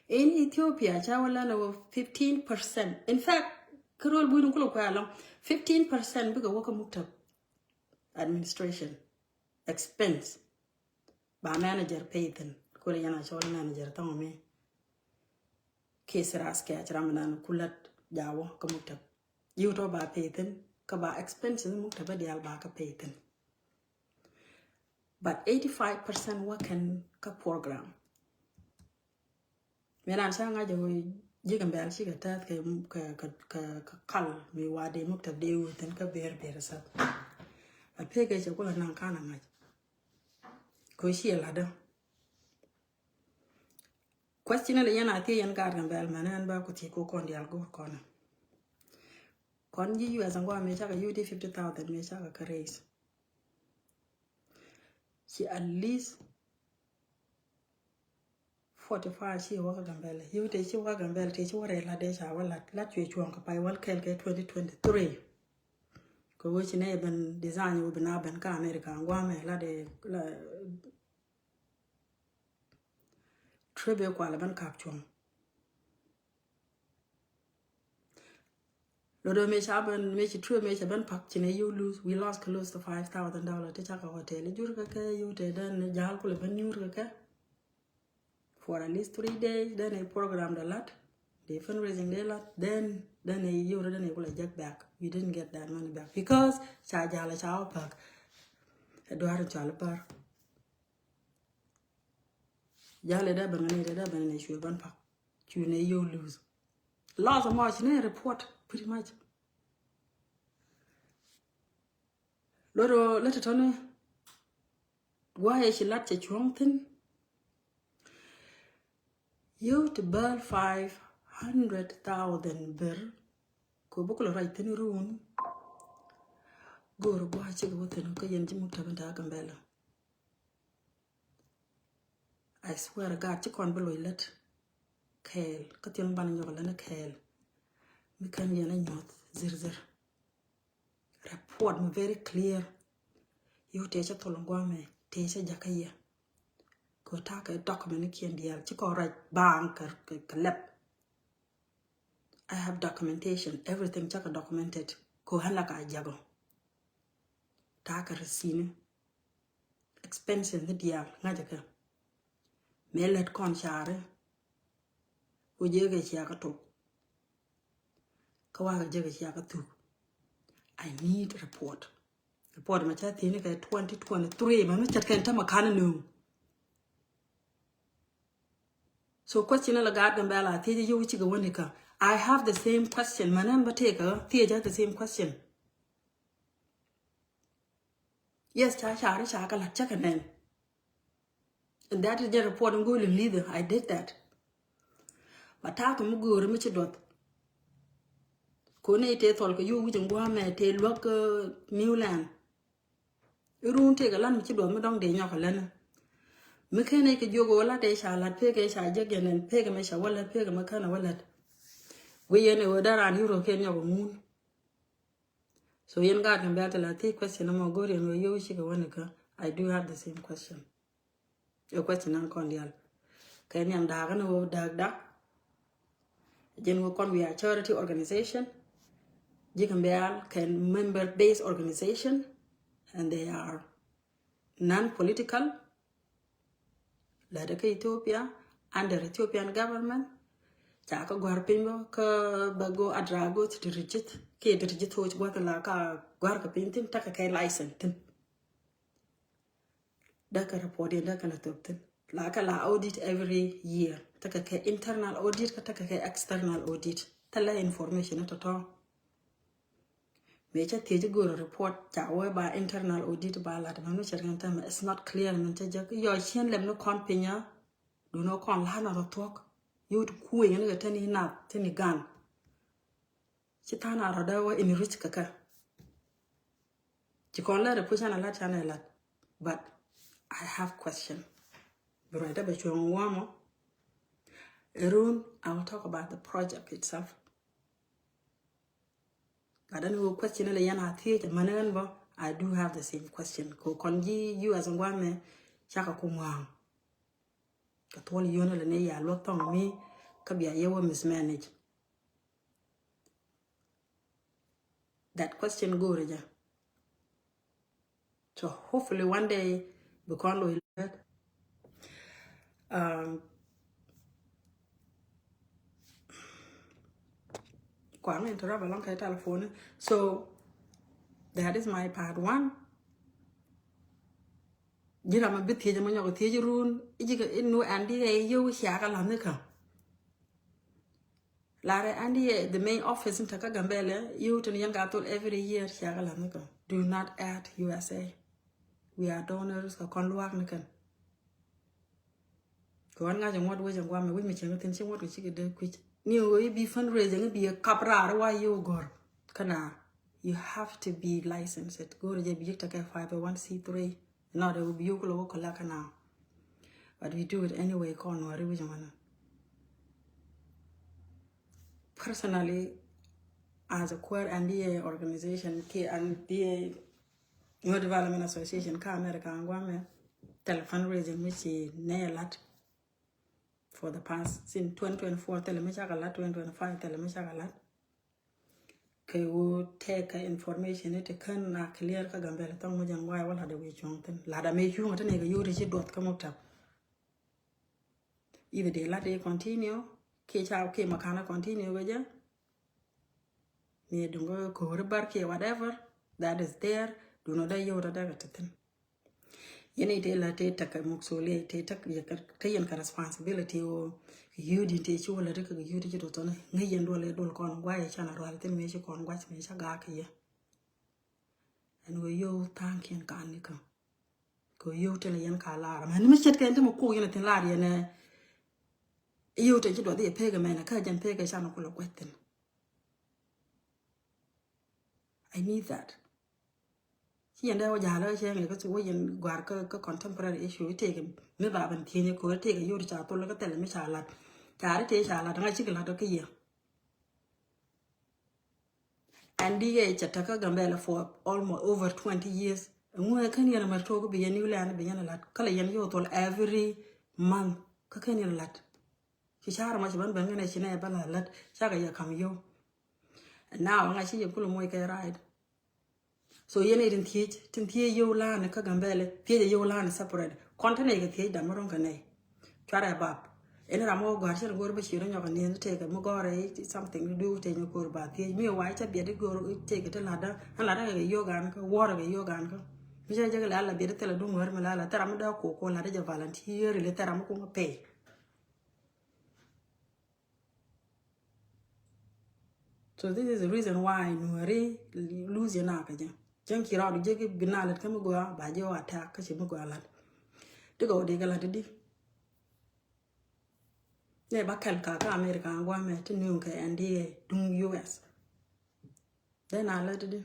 In Ethiopia ca wä lɛn wä fifteen percent. In fact, kä rol buini kulɛ kuɛ alɔŋ, fifteen percent bikɛ wä kä muktab administration expense. Ba manager pay thin. Kulɛ yɛn a cɔl manager thɔŋ mi. Kɛ siras kɛ a ci ram nan kulat ja wä kä muktab. Yio̱w tɔ ba pay thin kä ba expenses muktab dial ba kä pay thin. But eighty-five percent wä kɛn kä program. Mi ran ca ŋa̱c ɛ wee ji̱ Gambɛla cikɛ tɛth kɛ, kɛ, kɛ, kɛ, kɛ kal mi wa dee muktab dee wee thin kä ber ber sat. A pekɛ cɛ kulɛ naŋ kan a ŋa̱c. Ko ciɛ ladä. Question ni yɛn a thiec yɛn gaat Gambɛla mɛn ɛn ba ku thiec ko kɔn dial go̱o̱r kɔn. Kɔn ji̱ U S ɛn guam mi cakɛ yio̱w ti fifty thousand mi cakɛ kä raise. Ci at least forty-five ci wä kä Gambɛla. Yio̱w te ci wä kä Gambɛla te ci wä rɛy lat dee ca wä lat, lat cuɛ cuɔ̱ŋ kɛ pay wäl kɛl kɛ twenty twenty-three. Kɛ wee ci nɛ ben design wä ben a ben kä America guamɛ lat dee la trip ɛ kual ben kap cuɔ̱ŋ. Lot ɔ mëë ca ben, mëë ci trip mëë ca ben pak ci nɛ yio̱w lose. We lost close to five thousand dollars ti cakɛ hotel. Jur kɛ kɛ yio̱w te den ni jal kulɛ ben nyur kɛ kɛ. For at least three days, den ni program de lat. Di fundraising de lat. Then, den ni yio̱w den ni kulɛ jek back. We didn't get that money back. Because ca jal ca wä pak. Duar ca lɛ bar. Jal ɛ dee ben ni dee ben ni cuɛ ben pak. Cu nɛ yio̱w lose. Loss mɔ ci nɛ report pretty much. Luɔt ɣöö lät tɔ̱ni gua̱a̱th ëë ci lat cɛ cuɔ̱ŋ thi̱n. Yio̱w ti bäl five hundred thousand ber kɛ ɣöö bä kulɛ ruac thi̱n run. Go̱o̱r gua̱a̱th cikɛ wä thi̱n kä yɛn ji̱ muk tɛpɛn ta̱a̱ Gambɛla. I swear to God, ci kɔn bi loc lät kɛɛl kä thi̱n banɛ nyɔk lät ni kɛɛl. Mi kän yɛn a nyuɔth zir zir. Report mi very clear. Yio̱w tëë cä thol in gua̱a̱mɛ tëë cä jakä yɛ. Kɛ ɣöö ta̱a̱ kɛ document ni kiɛn diaal ci kɔn ruac baaŋ kɛ, kɛ, kɛ lɛp. I have documentation, everything cakɛ documented. Kɛ ɣöö ɣän la ka jakä. Ta̱a̱ kɛ receipt ni. Expenses ni diaal ŋa̱cä kɛ. Mëë lät kɔn caari. Wä jek kɛ cia kä tok. Kä wakɛ jek kɛ cia kä thuk. I need report. Report mɛ ca thi̱n kɛ twenty twenty-three mɛ mi cät kɛn tämɛ ka̱n ni. So question la gaat Gambɛla thiec yio̱w cikɛ wäni kä. I have the same question. Mɛ nɛn bä tëëkä thiec the same question. Yes, ca caari ca kä la̱t cä kɛ nɛn. And that is the report in go̱o̱l in leader. I did that. But ta̱a̱ kɛ mi go̱o̱ri mi ci duɔth. Koni tëë thɔl kɛ yio̱w wi̱c in gua̱a̱mɛ tëë luäk, uh, Newland. Irun tëë kɛ lan mi ci duɔth mi dɔ̱ŋ dee nyɔk kɛ län. Mi ken i̱ kɛ jiök ɣöö lat ëë ca lat pek ëë ca jek yɛn ɛn pek ɛmɛ ca wä lät pek ɛmɛ kän ɛ wä lät. Guic yɛn ɛ ɣöö dee raan yio̱w rɔ ken nyɔk ɛ ŋun. So yɛn gaat Gambɛla ti la thiec question ɛmɔ go̱o̱r yɛn ɣöö yio̱w cikɛ wäni kä. I do have the same question. Ɛ question nan kɔn diaal. Kɛ niam da̱a̱k ni ɣöö da̱a̱k da̱a̱k. Jɛn ɣöö kɔn we are charity organization. Ji̱ Gambɛla kɛ member based organization. And they are non-political. Lätdɛ kä Ethiopia, under Ethiopian government. Ca kä gua̱r piny bä kä bä go adra go ti ti rijit. Kiɛ ti rijit hoc gua̱th la ka gua̱r kä piny thin, tekɛ kɛ license thin. Dee kɛ report in dee kɛ na thop thin. La kɛ la audit every year. Tekɛ kɛ internal audit kä tekɛ kɛ external audit. Thilɛ information ni tɔ̱tɔ̱. Mëë cä thiec go̱o̱r report ca wä ba internal audit ba lat mɛn mi cɛ riɛn tɛmɛ, it's not clear mɛn cä jek. Yɔ cien lɛm ni kɔn piny a dun ɔ kɔn la̱t na rɔ thuɔ̱k. Yot kuëë ni kɛ tɛni nath tɛni gan. Ci tha̱a̱ŋ a rɔ dee wä in rich kɛ kɛ. Ci kɔn lɛ rɛ puc an a lat can a lat. But I have question. Bi ruac dee bɛ cuɔ̱ŋ wamɔ. Erun, I will talk about the project itself. But then we question lɛ yɛn a thiec a män ɣän bä, I do have the same question. Kɛ kɔn ji̱ U S in guamɛ cakɛ ku ŋua̱a̱ŋ. Kɛ thuɔl yio̱n lɛ ni ya luɔth thɔŋ mi kä bia yɛ wä mismanage. That question go̱o̱rä jɛ. So hopefully one day bi kɔn lo̱c lät. Um, kuaŋ interrupt alɔŋ kɛ telephone. So that is my part one. Ji̱ ram a bi thiec ma nyɔk thiec run i̱ ji̱ kɛ in nu ɛn di ɛ yio̱w ciakä la̱th ni kä. Larɛ ɛn di ɛ the main office in takä Gambɛla yio̱w tin yɛn ka thol every year ciakä la̱th ni kä. Do not add U S A. We are donors kɛ kɔn luaak ni kɛn. Kɛ ɣän ŋa̱c ɛ ŋuɔ̱t wec ɛ guam ɛ wi̱c mi cieŋ thin ci ŋuɔ̱t kɛ cikɛ dee kui̱c. Ni ɣöö i̱ bi fundraising i̱ bi ɛ kap raar wa yio̱w gɔ̱r. Kä na, you have to be licensed. Go̱o̱r jɛ bi yik tekɛ five oh one C three. Not a bi yio̱w kulɛ wä kɔla kä na. But we do it anyway kɔn wari wi̱c ɛ ŋuɔ̱t na. Personally, as a queer N D A organization, ki N D A Nuer Development Association kä America, ŋuamɛ thil fundraising mi ci nɛ lat for the past, since twenty twenty-four thil mi cakɛ lat, twenty twenty-five thil mi cakɛ lat. Kɛ wu tɛkɛ information ni ti kän na clear kä Gambɛla thɔŋ mi jɛn guay wä lat dee wi̱i̱ cuɔ̱ŋ thin. Lat amɛ cuŋ ti nɛ kɛ yuri ci duɔth kä muktab. Either dee lat dee continue, kiɛ ca kiɛ makana continue kɛ jɛ. Mi duŋ kä ko̱ri bar kiɛ whatever that is there, duno dee yot dee kɛ ti thin. Yɛn i̱ tëë la tëë tekɛ muksuliya, tëë tek yɛ kɛ, tëë yɛn kɛ responsibility o. Kɛ yudi tëë ci wä la ri kɛ yudi ci tɔtɔni. Ŋäc yɛn duɔl yɛ duɔl kɔn guay yɛ can a rual thin mi ci kɔn guac mi ca gaak kɛ yɛ. Ɛn ɣöö yio̱w tha̱a̱ŋkiɛn ka̱n ni kä. Kɛ ɣöö yio̱w tëlɛ yɛn ka lar. Mɛn mi ce̱tkɛ ɛn ti mi kuk yɛn a thi̱n lar yɛn ɛ. Yio̱w te ci duɔth i̱ pek ɛmɛn kä jɛn pek ɛ can kulɛ kuɛth thi̱n. I need that. Ci yɛn dee wä ja̱a̱l kä cɛ ŋɛ kä ci wä yɛn gua̱a̱r kä, kä contemporary issue i̱ tëëkɛ mi ba ben thieny ɛ ko̱r i̱ tëëkɛ yio̱w ti ca thol kä thilɛ mi ca lat. Ca ri tëë ca lat ŋa̱ cikɛ lat kä yɛ. And D A cɛ te kä Gambɛla for almost over twenty years. Ŋu ɛ kän yɛn a mɛr tok bi yɛn iwlɛ an bi yɛn a lat kä lɛ yɛn yio̱w thol every month kä kän yɛn a lat. Ci car ma ci bän ben ŋänɛ ci nɛ bä la lät cakɛ yɛ kam yio̱w. And now ŋa ci yɛ kulɛ moc kɛ right. So yɛn i̱ tin thiec, tin thiec yio̱w la̱a̱n kä Gambɛla, thiec yio̱w la̱a̱n separate. Kɔn te nɛ kɛ thiec dam mi ro̱ŋ kɛ nɛ. Cuarɛ bap. Ɛn ram mɔ gɔ̱a̱r cɛ go̱r bä ci rɔ nyɔk kɛ niɛn tëëkɛ mi gɔ̱rɛ i̱ something to do tëë nyɔk ko̱r ba thiec. Mi wa i̱ cɛ biɛt i̱ go̱r i̱ tëëkɛ ti la̱tdä. An la̱tdä kɛ yio̱w gan kä, wuɔrɛ kɛ yio̱w gan kä. Mi cɛ jɛ kɛ la la biɛt i̱ thilɛ duŋ wär mi la la thɛra mi dee ko̱ ko̱ la̱tdä jɛ volunteer ili thɛra mi kuŋ pay. So this is the reason why Nuäri lose yɛ na kä jɛ. Jɛn ki rɔɔd jɛ ki bi na lät kä mi gɔaa ba jɛ wa attack kä ci mi gɔaa lät. Ti gɔw di kɛ lät di. Nɛ ba kɛl ka kä America an guamɛ ti nuŋ kɛ N D A duŋ U S. Dee na lät di.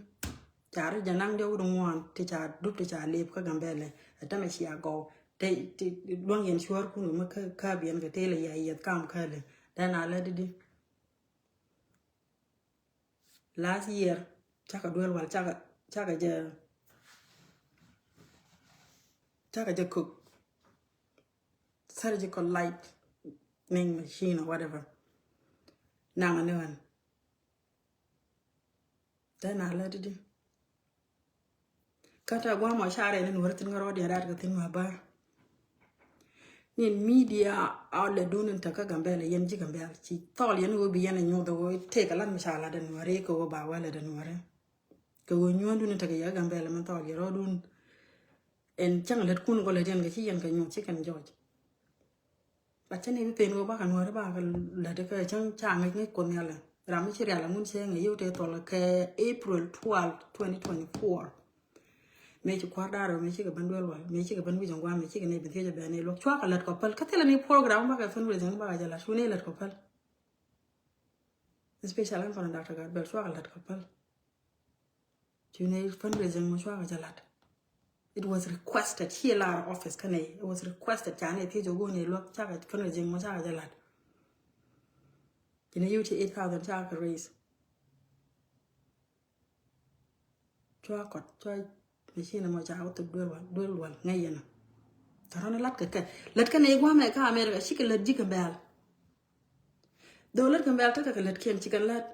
Ca ri jɛ naŋ diɔk di ŋuan ti ca dup ti ca lip kä Gambɛla. Ɛ tämɛ cia gɔw. Te ti luäŋ yɛn cuäär kun mi kä, kä biɛn kɛ tëël yɛ yɛth kam käli. Dee na lät di. Last year cakɛ duel wal cakɛ, cakɛ jɛ, cakɛ jɛ cook surgical lightning machine or whatever. Naŋ ni ɣän. Dee na lät di. Kä ta gua̱a̱mɔ carɛ ni nuɔ̱ri thi̱n kä rɔɔdiɛn rat kɛ thi̱n ma bär. Ni media outlet dun in te kä Gambɛla yɛn ji̱ Gambɛla ci thɔɔl yɛn ɣöö bi yɛn a nyuɔth ɣöö tëëkɛ lat mi ca lat a nuɔ̱ri kɛ ɣöö ba wä lat a nuɔ̱ri. Kɛ ɣöö nyuɔ̱n dun in te kɛ yɛ kä Gambɛla min thɔɔl yɛ rɔɔdun. Ɛn cäŋ lät kun kɔ lät yɛn kɛ ci yɛn kɛ nyuɔth ci kɛn jɔɔc. Ba cä ni bi pen wä bakɛ nuɔ̱ri bakɛ lät kɛ cäŋ ca ŋäc ŋäc kuɔth nhial. Ram mi ci rial aŋun cɛ ŋäc yio̱w tëë thɔl kɛ April twelve, twenty twenty-four. Mëë ci kua̱r da̱r mëë cikɛ ben duel wal mëë cikɛ ben wi̱c ɛn gua̱a̱m mëë cikɛ nɛy ben thiec ɛ bɛn i̱ luɔk cuakɛ lät kɔ päl kä thilɛ ni program bakɛ fundraising bakɛ jɛ lat cu ni lät kɔ päl. Especially ɛn kɔn Doctor Gatbel cuakɛ lät kɔ päl. Cu ni fundraising mɔ cuakɛ jɛ lat. It was requested. Ci lar office kä nɛy. It was requested ca ni thiec ɔ go̱o̱n i̱ luɔk cakɛ fundraising mɔ cakɛ jɛ lat. Ci ni yio̱w ci eight thousand cakɛ raise. Cua kɔt cua machine mɔ ca wä thok duel wal duel wal ŋäc yɛn. Tɛ rɔn lat kɛ kɛ lät kɛ nɛy gua̱a̱mɛ kä America cikɛ lät ji̱ Gambɛla. Dho̱ lät Gambɛla tekɛ kɛ lät kiɛn cikɛ lät.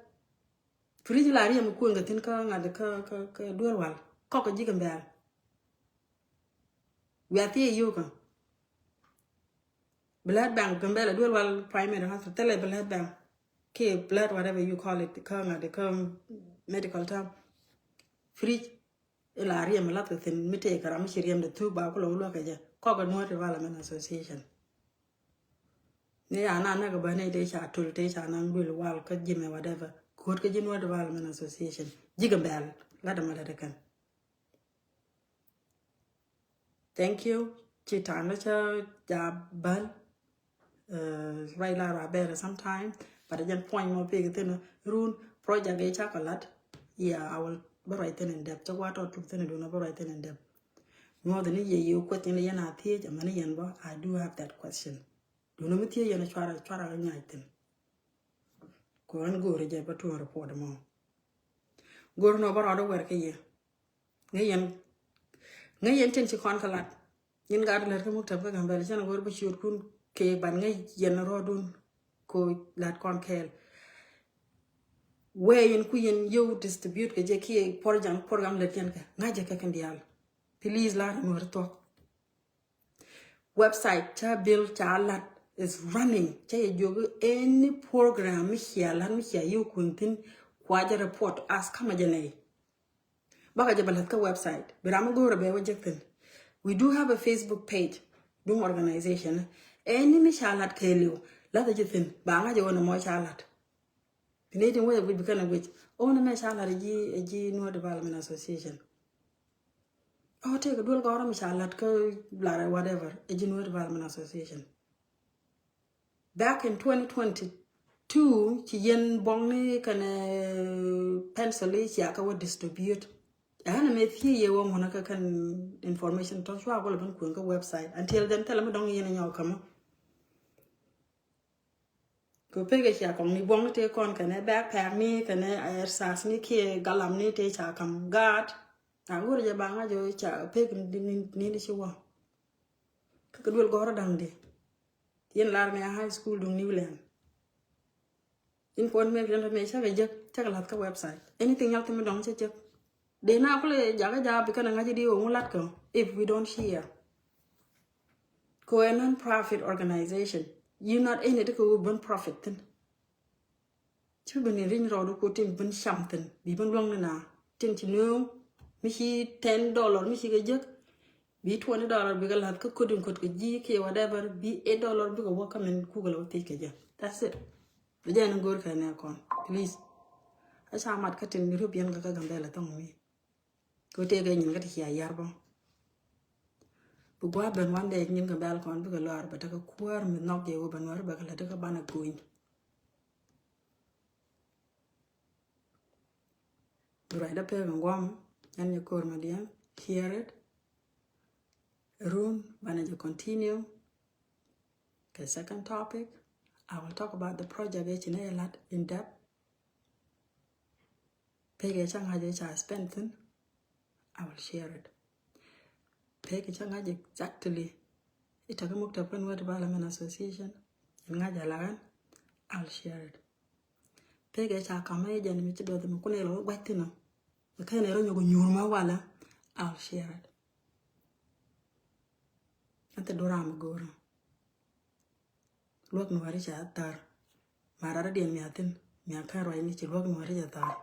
Fridge la riɛm kueŋ kɛ thi̱n kä ŋa̱t kä, kä, kä duel wal kɔk kɛ ji̱ Gambɛla. Wiathiɛ yio̱kä. Blood bank Gambɛla duel wal primary hospital thilɛ blood bank. Kiɛ blood whatever you call it kä ŋa̱t kä medical term. Fridge ila riɛm lath kɛ thi̱n mi tëë kɛ ram mi ci riɛm de thuk ba kulɛ wä luäk kɛ jɛ kɔk kɛ Nuer Development Association. Ni ya na näk bä ni tëë ca tul tëë ca naŋ duel wal kä jimɛ whatever. Kuot kä ji̱ Nuer Development Association ji̱ Gambɛla lat ɛmɛ lat ɛ kɛn. Thank you. Ci ta̱a̱n ni cä ja bäl. Ruac la ruac bɛɛrɛ sometime. But jɛn puɔ̱ny mɔ pek thi̱n run project i̱ cakɔ lat. Yeah, I will bä ruac thi̱n in depth. Cä gua̱a̱ tɔ tuk thi̱n dun bä ruac thi̱n in depth. Nyuɔth ni yɛ yɛ kueth ni yɛn a thiec amäni yɛn bä, I do have that question. Dun mi thiec yɛn cuarɛ cuarɛ nyac thi̱n. Kɔ ɛn go̱o̱ri jɛ bä tuɔ̱ɔ̱ŋ report mɔ. Go̱o̱ri nɔ bä rɔɔdɛ wɛr kä yɛ. Ŋäc yɛn, ŋäc yɛn tin ci kɔn kä lat. Nyin gat lät kä muktab kä Gambɛla cɛn go̱o̱r bä ciötkun kɛ ban ŋäc yɛn rɔɔdun ko lat kɔn kɛɛl. Wee yɛn ku yɛn yio̱w distribute kɛ jɛ kiɛ program, program lät yɛn kɛ ŋa̱c jɛ kɛ kɛn diaal. Please lar Nuäri thuɔ̱k. Website ca bil ca lat is running. Ca yɛ jiök any program mi cia lat mi cia yio̱w kueŋ thi̱n kua jɛ report as kamä jɛ nɛy. Bakɛ jɛ bɛ lath kä website bi ram mi go̱o̱rɛ bɛ wä jek thi̱n. We do have a Facebook page duŋ organization. Any mi ca lat kɛɛliw lath jɛ thi̱n ba ŋa̱c jɛ wä ni mɔ ca lat. Bi nɛy tin wä jɛ guic bi kɛn ɛ guic. Ɣän ɛmɛ ca lat ji̱, ji̱ Nuer Development Association. Ɔ tëëkɛ duel gɔ̱rä mi ca la̱t kä lar whatever, ɛ ji̱ Nuer Development Association. Back in twenty twenty-two, ci yɛn buɔ̱ŋni kɛnɛ pencil i̱ cia kä wä distribute. Ɛn ɛmɛ thiec yɛ wä ŋuɔ̱nä kä kɛn information tɔ̱ cua gɔlɛ ben kueŋ kä website. Until then, thilɛ mi dɔ̱ŋ yɛn ɛ nyɔk kämä. Kɛ pek ɛ cia kɔŋ ni buɔ̱ŋni tëë kɔn kɛnɛ backpack ni kɛnɛ, eh, ersas ni kiɛ galam ni tëë ca kam gaat. A ŋuɔ̱t jɛ ba ŋa̱ jɛ ca pek ni, ni, ni ci wä. Kä kɛ duel gɔ̱rä da̱ŋ di. Yɛn lar mi a high school duŋ Newland. In puɔ̱n mëë riɛn ram mëë cakɛ jek, cakɛ la̱th kä website. Anything else mi dɔ̱ŋ cä jek. Dee na kulɛ jakä ja̱a̱p bi kɛn a ŋa̱c di ɣöö ŋu lat kɛ if we don't share. Kɛ ɛ non-profit organization. You not in it kɛ ɣöö ben profit thi̱n. Ci ben in ri̱ny rɔɔdu ku tin ben cam thi̱n. Bi ben luäŋ ni na. Tin ci nööŋ. Mi ci ten dollar mi ci kɛ jek. Bi twenty dollar bikɛ la̱th kä köt in köt kɛ ji̱ kiɛ whatever, bi eight dollar bikɛ wä kä min kukɛ lɛ wä thiec kɛ jɛ. That's it. Bɛ jɛ ni go̱o̱r kɛ nɛ kɔn. Please. A ca mat kä tin ni rup yɛn kɛ kä Gambɛla thɔŋ mi. Kɛ tëëkɛ nyin kä ti cia yar bä. Bi gua̱a̱th ben wan dee nyin Gambɛla kɔn bikɛ lɔr bɛ tekɛ kuäär mi nhɔk jɛ wä bɛ nuäär bɛ kɛ lɛ tekɛ banɛ go̱o̱ny. Ruacdä pek in guam, ɛn yɛ ko̱r mɛ diɛn, share it. Run, banɛ jɛ continue. Kɛ second topic, I will talk about the project ɛ ci nɛ yɛ lat in depth. Pek ɛ ca ŋa̱c ɛ ca spend thin, I will share it. Pek ɛ ca ŋa̱c exactly. Ita kä muktab kä Nuer Development Association, in ŋa̱c ɛ lagan, I will share it. Pek ɛ ca kamä i̱ jɛn mi ci duɔth mi kun ɛ lɔ gua̱c thi̱n ɔ. Kɛn ɛ rɔ nyɔk nyuur ma walɛ, I'll share it. Ɛn thɛ duɔ̱r ram mi go̱o̱rä. Luäk Nuäri ca thar. Ma rarä diɛn mia thi̱n, mia kɛn ruac ni ci luäk Nuäri ca thar.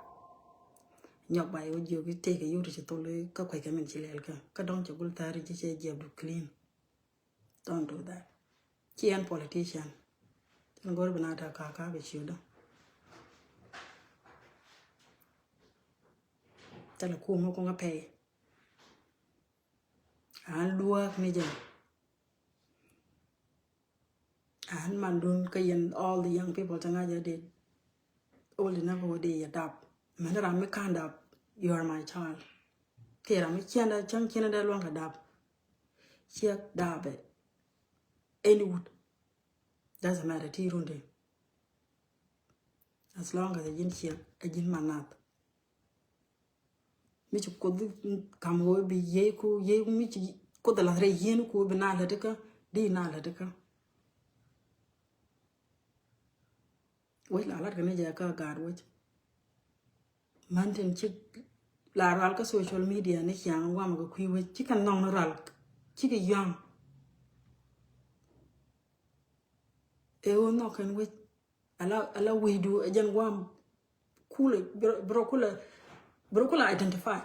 Nyɔk ba iwä jiök i̱ tëëkɛ yio̱w ti ci thol i̱ kä kuec kɛ min ci lɛl kä. Kä dɔ̱ŋ cɛ gul thar i̱ ci cɛ jiɛp du clean. Don't do that. Ci ɛn politician. Tin go̱r bi na ta ka ka bi ciötdä. Thilɛ kum mi kuŋä pɛy. An luäk ni jɛ. An mandun kä yɛn all the young people ti ŋa̱c jɛ di old enough wä di yɛ dap. Mɛn ram mi ka̱n dap, you are my child. Kiɛ ram mi ciɛn dɛ cäŋ ciɛn dɛ luɔ̱ŋ kɛ dap. Ciɛ dapɛ. Any wood. Doesn't matter ti run di. As long as a ji̱n ciɛ a ji̱n manath. Mi ci Kuoth kam wä bi yiey ku yiey mi ci Kuoth a lath rɛy yieen ku bi na lät kä di na lät kä. Wec la lat kɛ ni jɛ kä gaat wec. Man tin ci la ral kä social media ni ciaŋ wam kɛ kui̱ wec ci kɛ nɔŋ ni ral ci kɛ yɔ̱a̱ŋ. Ɛ wä nhɔk kɛn wec ala ala wecdu ɛ jɛn wam kulɛ bro kulɛ bro kulɛ identify.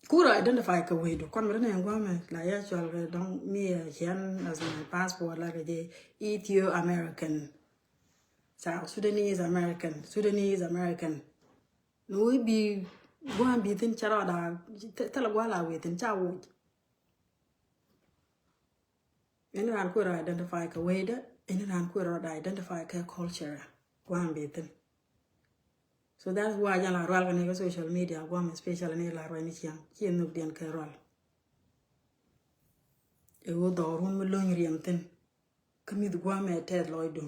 Kulɛ identify kɛ wecdu kɔn mi ri nɛ wam ɛ la ya cual kɛ dɔŋ mi ɛ cian as my passport la kɛ jɛ Ethio American. South Sudanese American, Sudanese American. Ni wee bi gua̱a̱n bi thi̱n ca rɔɔda thilɛ gua̱a̱n la wee thi̱n ca woc. Ɛn raan kuɛ rɔ identify kɛ wecdä, ɛn raan kuɛ rɔ identify kɛ culture gua̱a̱n bi thi̱n. So that's why jɛn la rual kɛ ni kɛ social media gua̱a̱n especially ni la rual ni ciaŋ ci nhök diɛn kɛ rual. Ɛ wä dhɔrun mi lony riɛm thi̱n. Kä mi̱th gua̱a̱mɛ tɛth lɔcdu.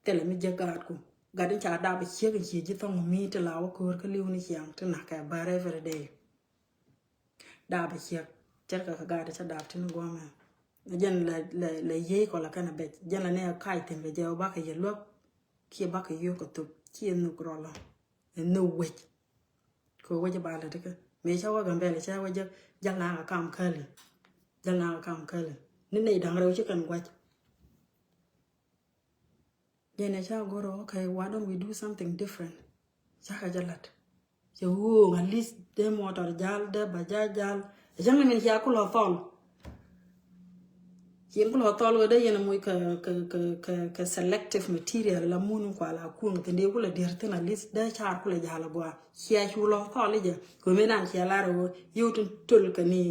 Thilɛ mi jiäk gaatku. Gat in ca dap a ciek in cie ji̱ thɔŋ mi ti la wä ko̱o̱r kä li̱w ni ciaŋ ti nak kɛ bär every day. Dap a ciek. Cɛr kɛ kɛ gaat ca dap ti ni gua̱a̱mɛ. Jɛn lɛ lɛ lɛ yiey kɔlɛ kɛn a bɛc jɛn lɛ ni a kac thi̱n kɛ jɛ wä bakɛ yɛ luäk. Kiɛ bakɛ yio̱k kɛ thop kiɛ nhök rɔlɔ. Ɛ nhök wec. Kɛ wec ba lät kä mëë ca wä Gambɛla ca wä jäk jäl na kɛ kam käli. Jäl na kɛ kam käli ni nɛy da̱ŋ rɛw ci kɛn guac. Jɛn ɛ ca go̱r, okay, why don't we do something different? Ca kɛ jɛ lat. Cɛ ɣööŋ at least dee mɔtɔr jal dee ba jal jal. Ɛ cäŋ ni min cia kulɔ thɔl. Yɛn ku lɔ thɔl wä dee yɛn a moc kɛ, kɛ, kɛ, kɛ, kɛ selective material la mun kua la kuŋ thin dee ku la dier thin at least dee car ku la jal a gua. Cia cu lɔ thɔl i̱ jɛ kɛ mi nan cia lar wä yio̱w tin töl kɛ ni,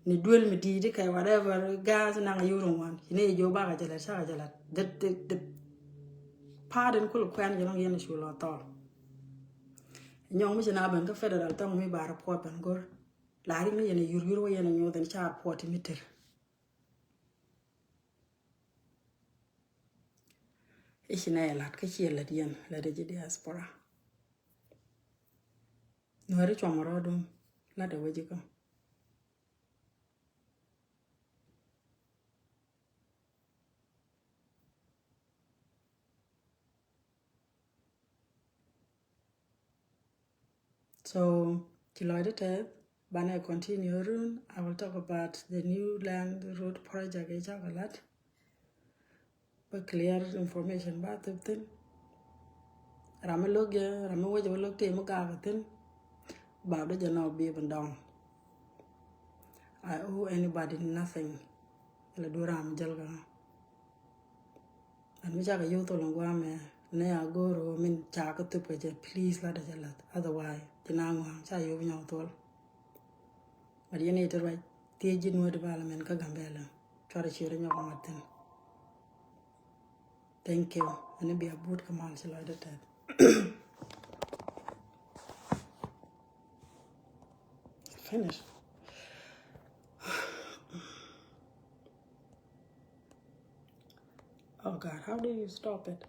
ni duel mi di̱i̱t kɛ whatever gas naŋ yio̱w tin wan. Ci ni jɛ jiɔ bakɛ jɛ lat cakɛ jɛ lat. The, the, the part in ku lɔ kuɛn jɛ lɔŋ yɛn a cu lɔ thɔl. Nyɔŋ mi ci na ben kä federal thɔŋ mi ba report ben go̱r. La rik ni yɛn a yur yur wä yɛn a nyuɔth in ca report mi ter. I̱ ci nɛ lat kä ciɛ lat yɛn lat i̱ ji̱ diaspora. Nuääri cuɔmɔ rɔɔdun lat ɛ wä ji̱ kä. So ci lɔcdä tɛth banɛ continue run. I will talk about the new land road project i̱ cakɛ lat. Bä clear information ba thop thin. Ram mi lo̱k jɛ, ram mi wä jɛ wä lo̱k tëë mi gak thin. Ba dɔ jɛ nɔ bi bin dɔŋ. I owe anybody nothing. Ila du ram mi jäl ka. An mi cakɛ yio̱w thol in guamɛ ni a go̱o̱r ɣöö min cakɛ thop kɛ jɛ, please lat a jɛ lath. Otherwise ci na ŋua̱a̱ŋ ca yio̱w bi nyɔk thol. But yɛn i̱ ti ruac thiec ji̱ nuɔ̱ɔ̱r development kä Gambɛla. Cuarɛ ciöt inyɔk mat thi̱n. Thank you. Ani bia but kä mal ci lɔcdä tɛth. Finish. Oh God, how do you stop it?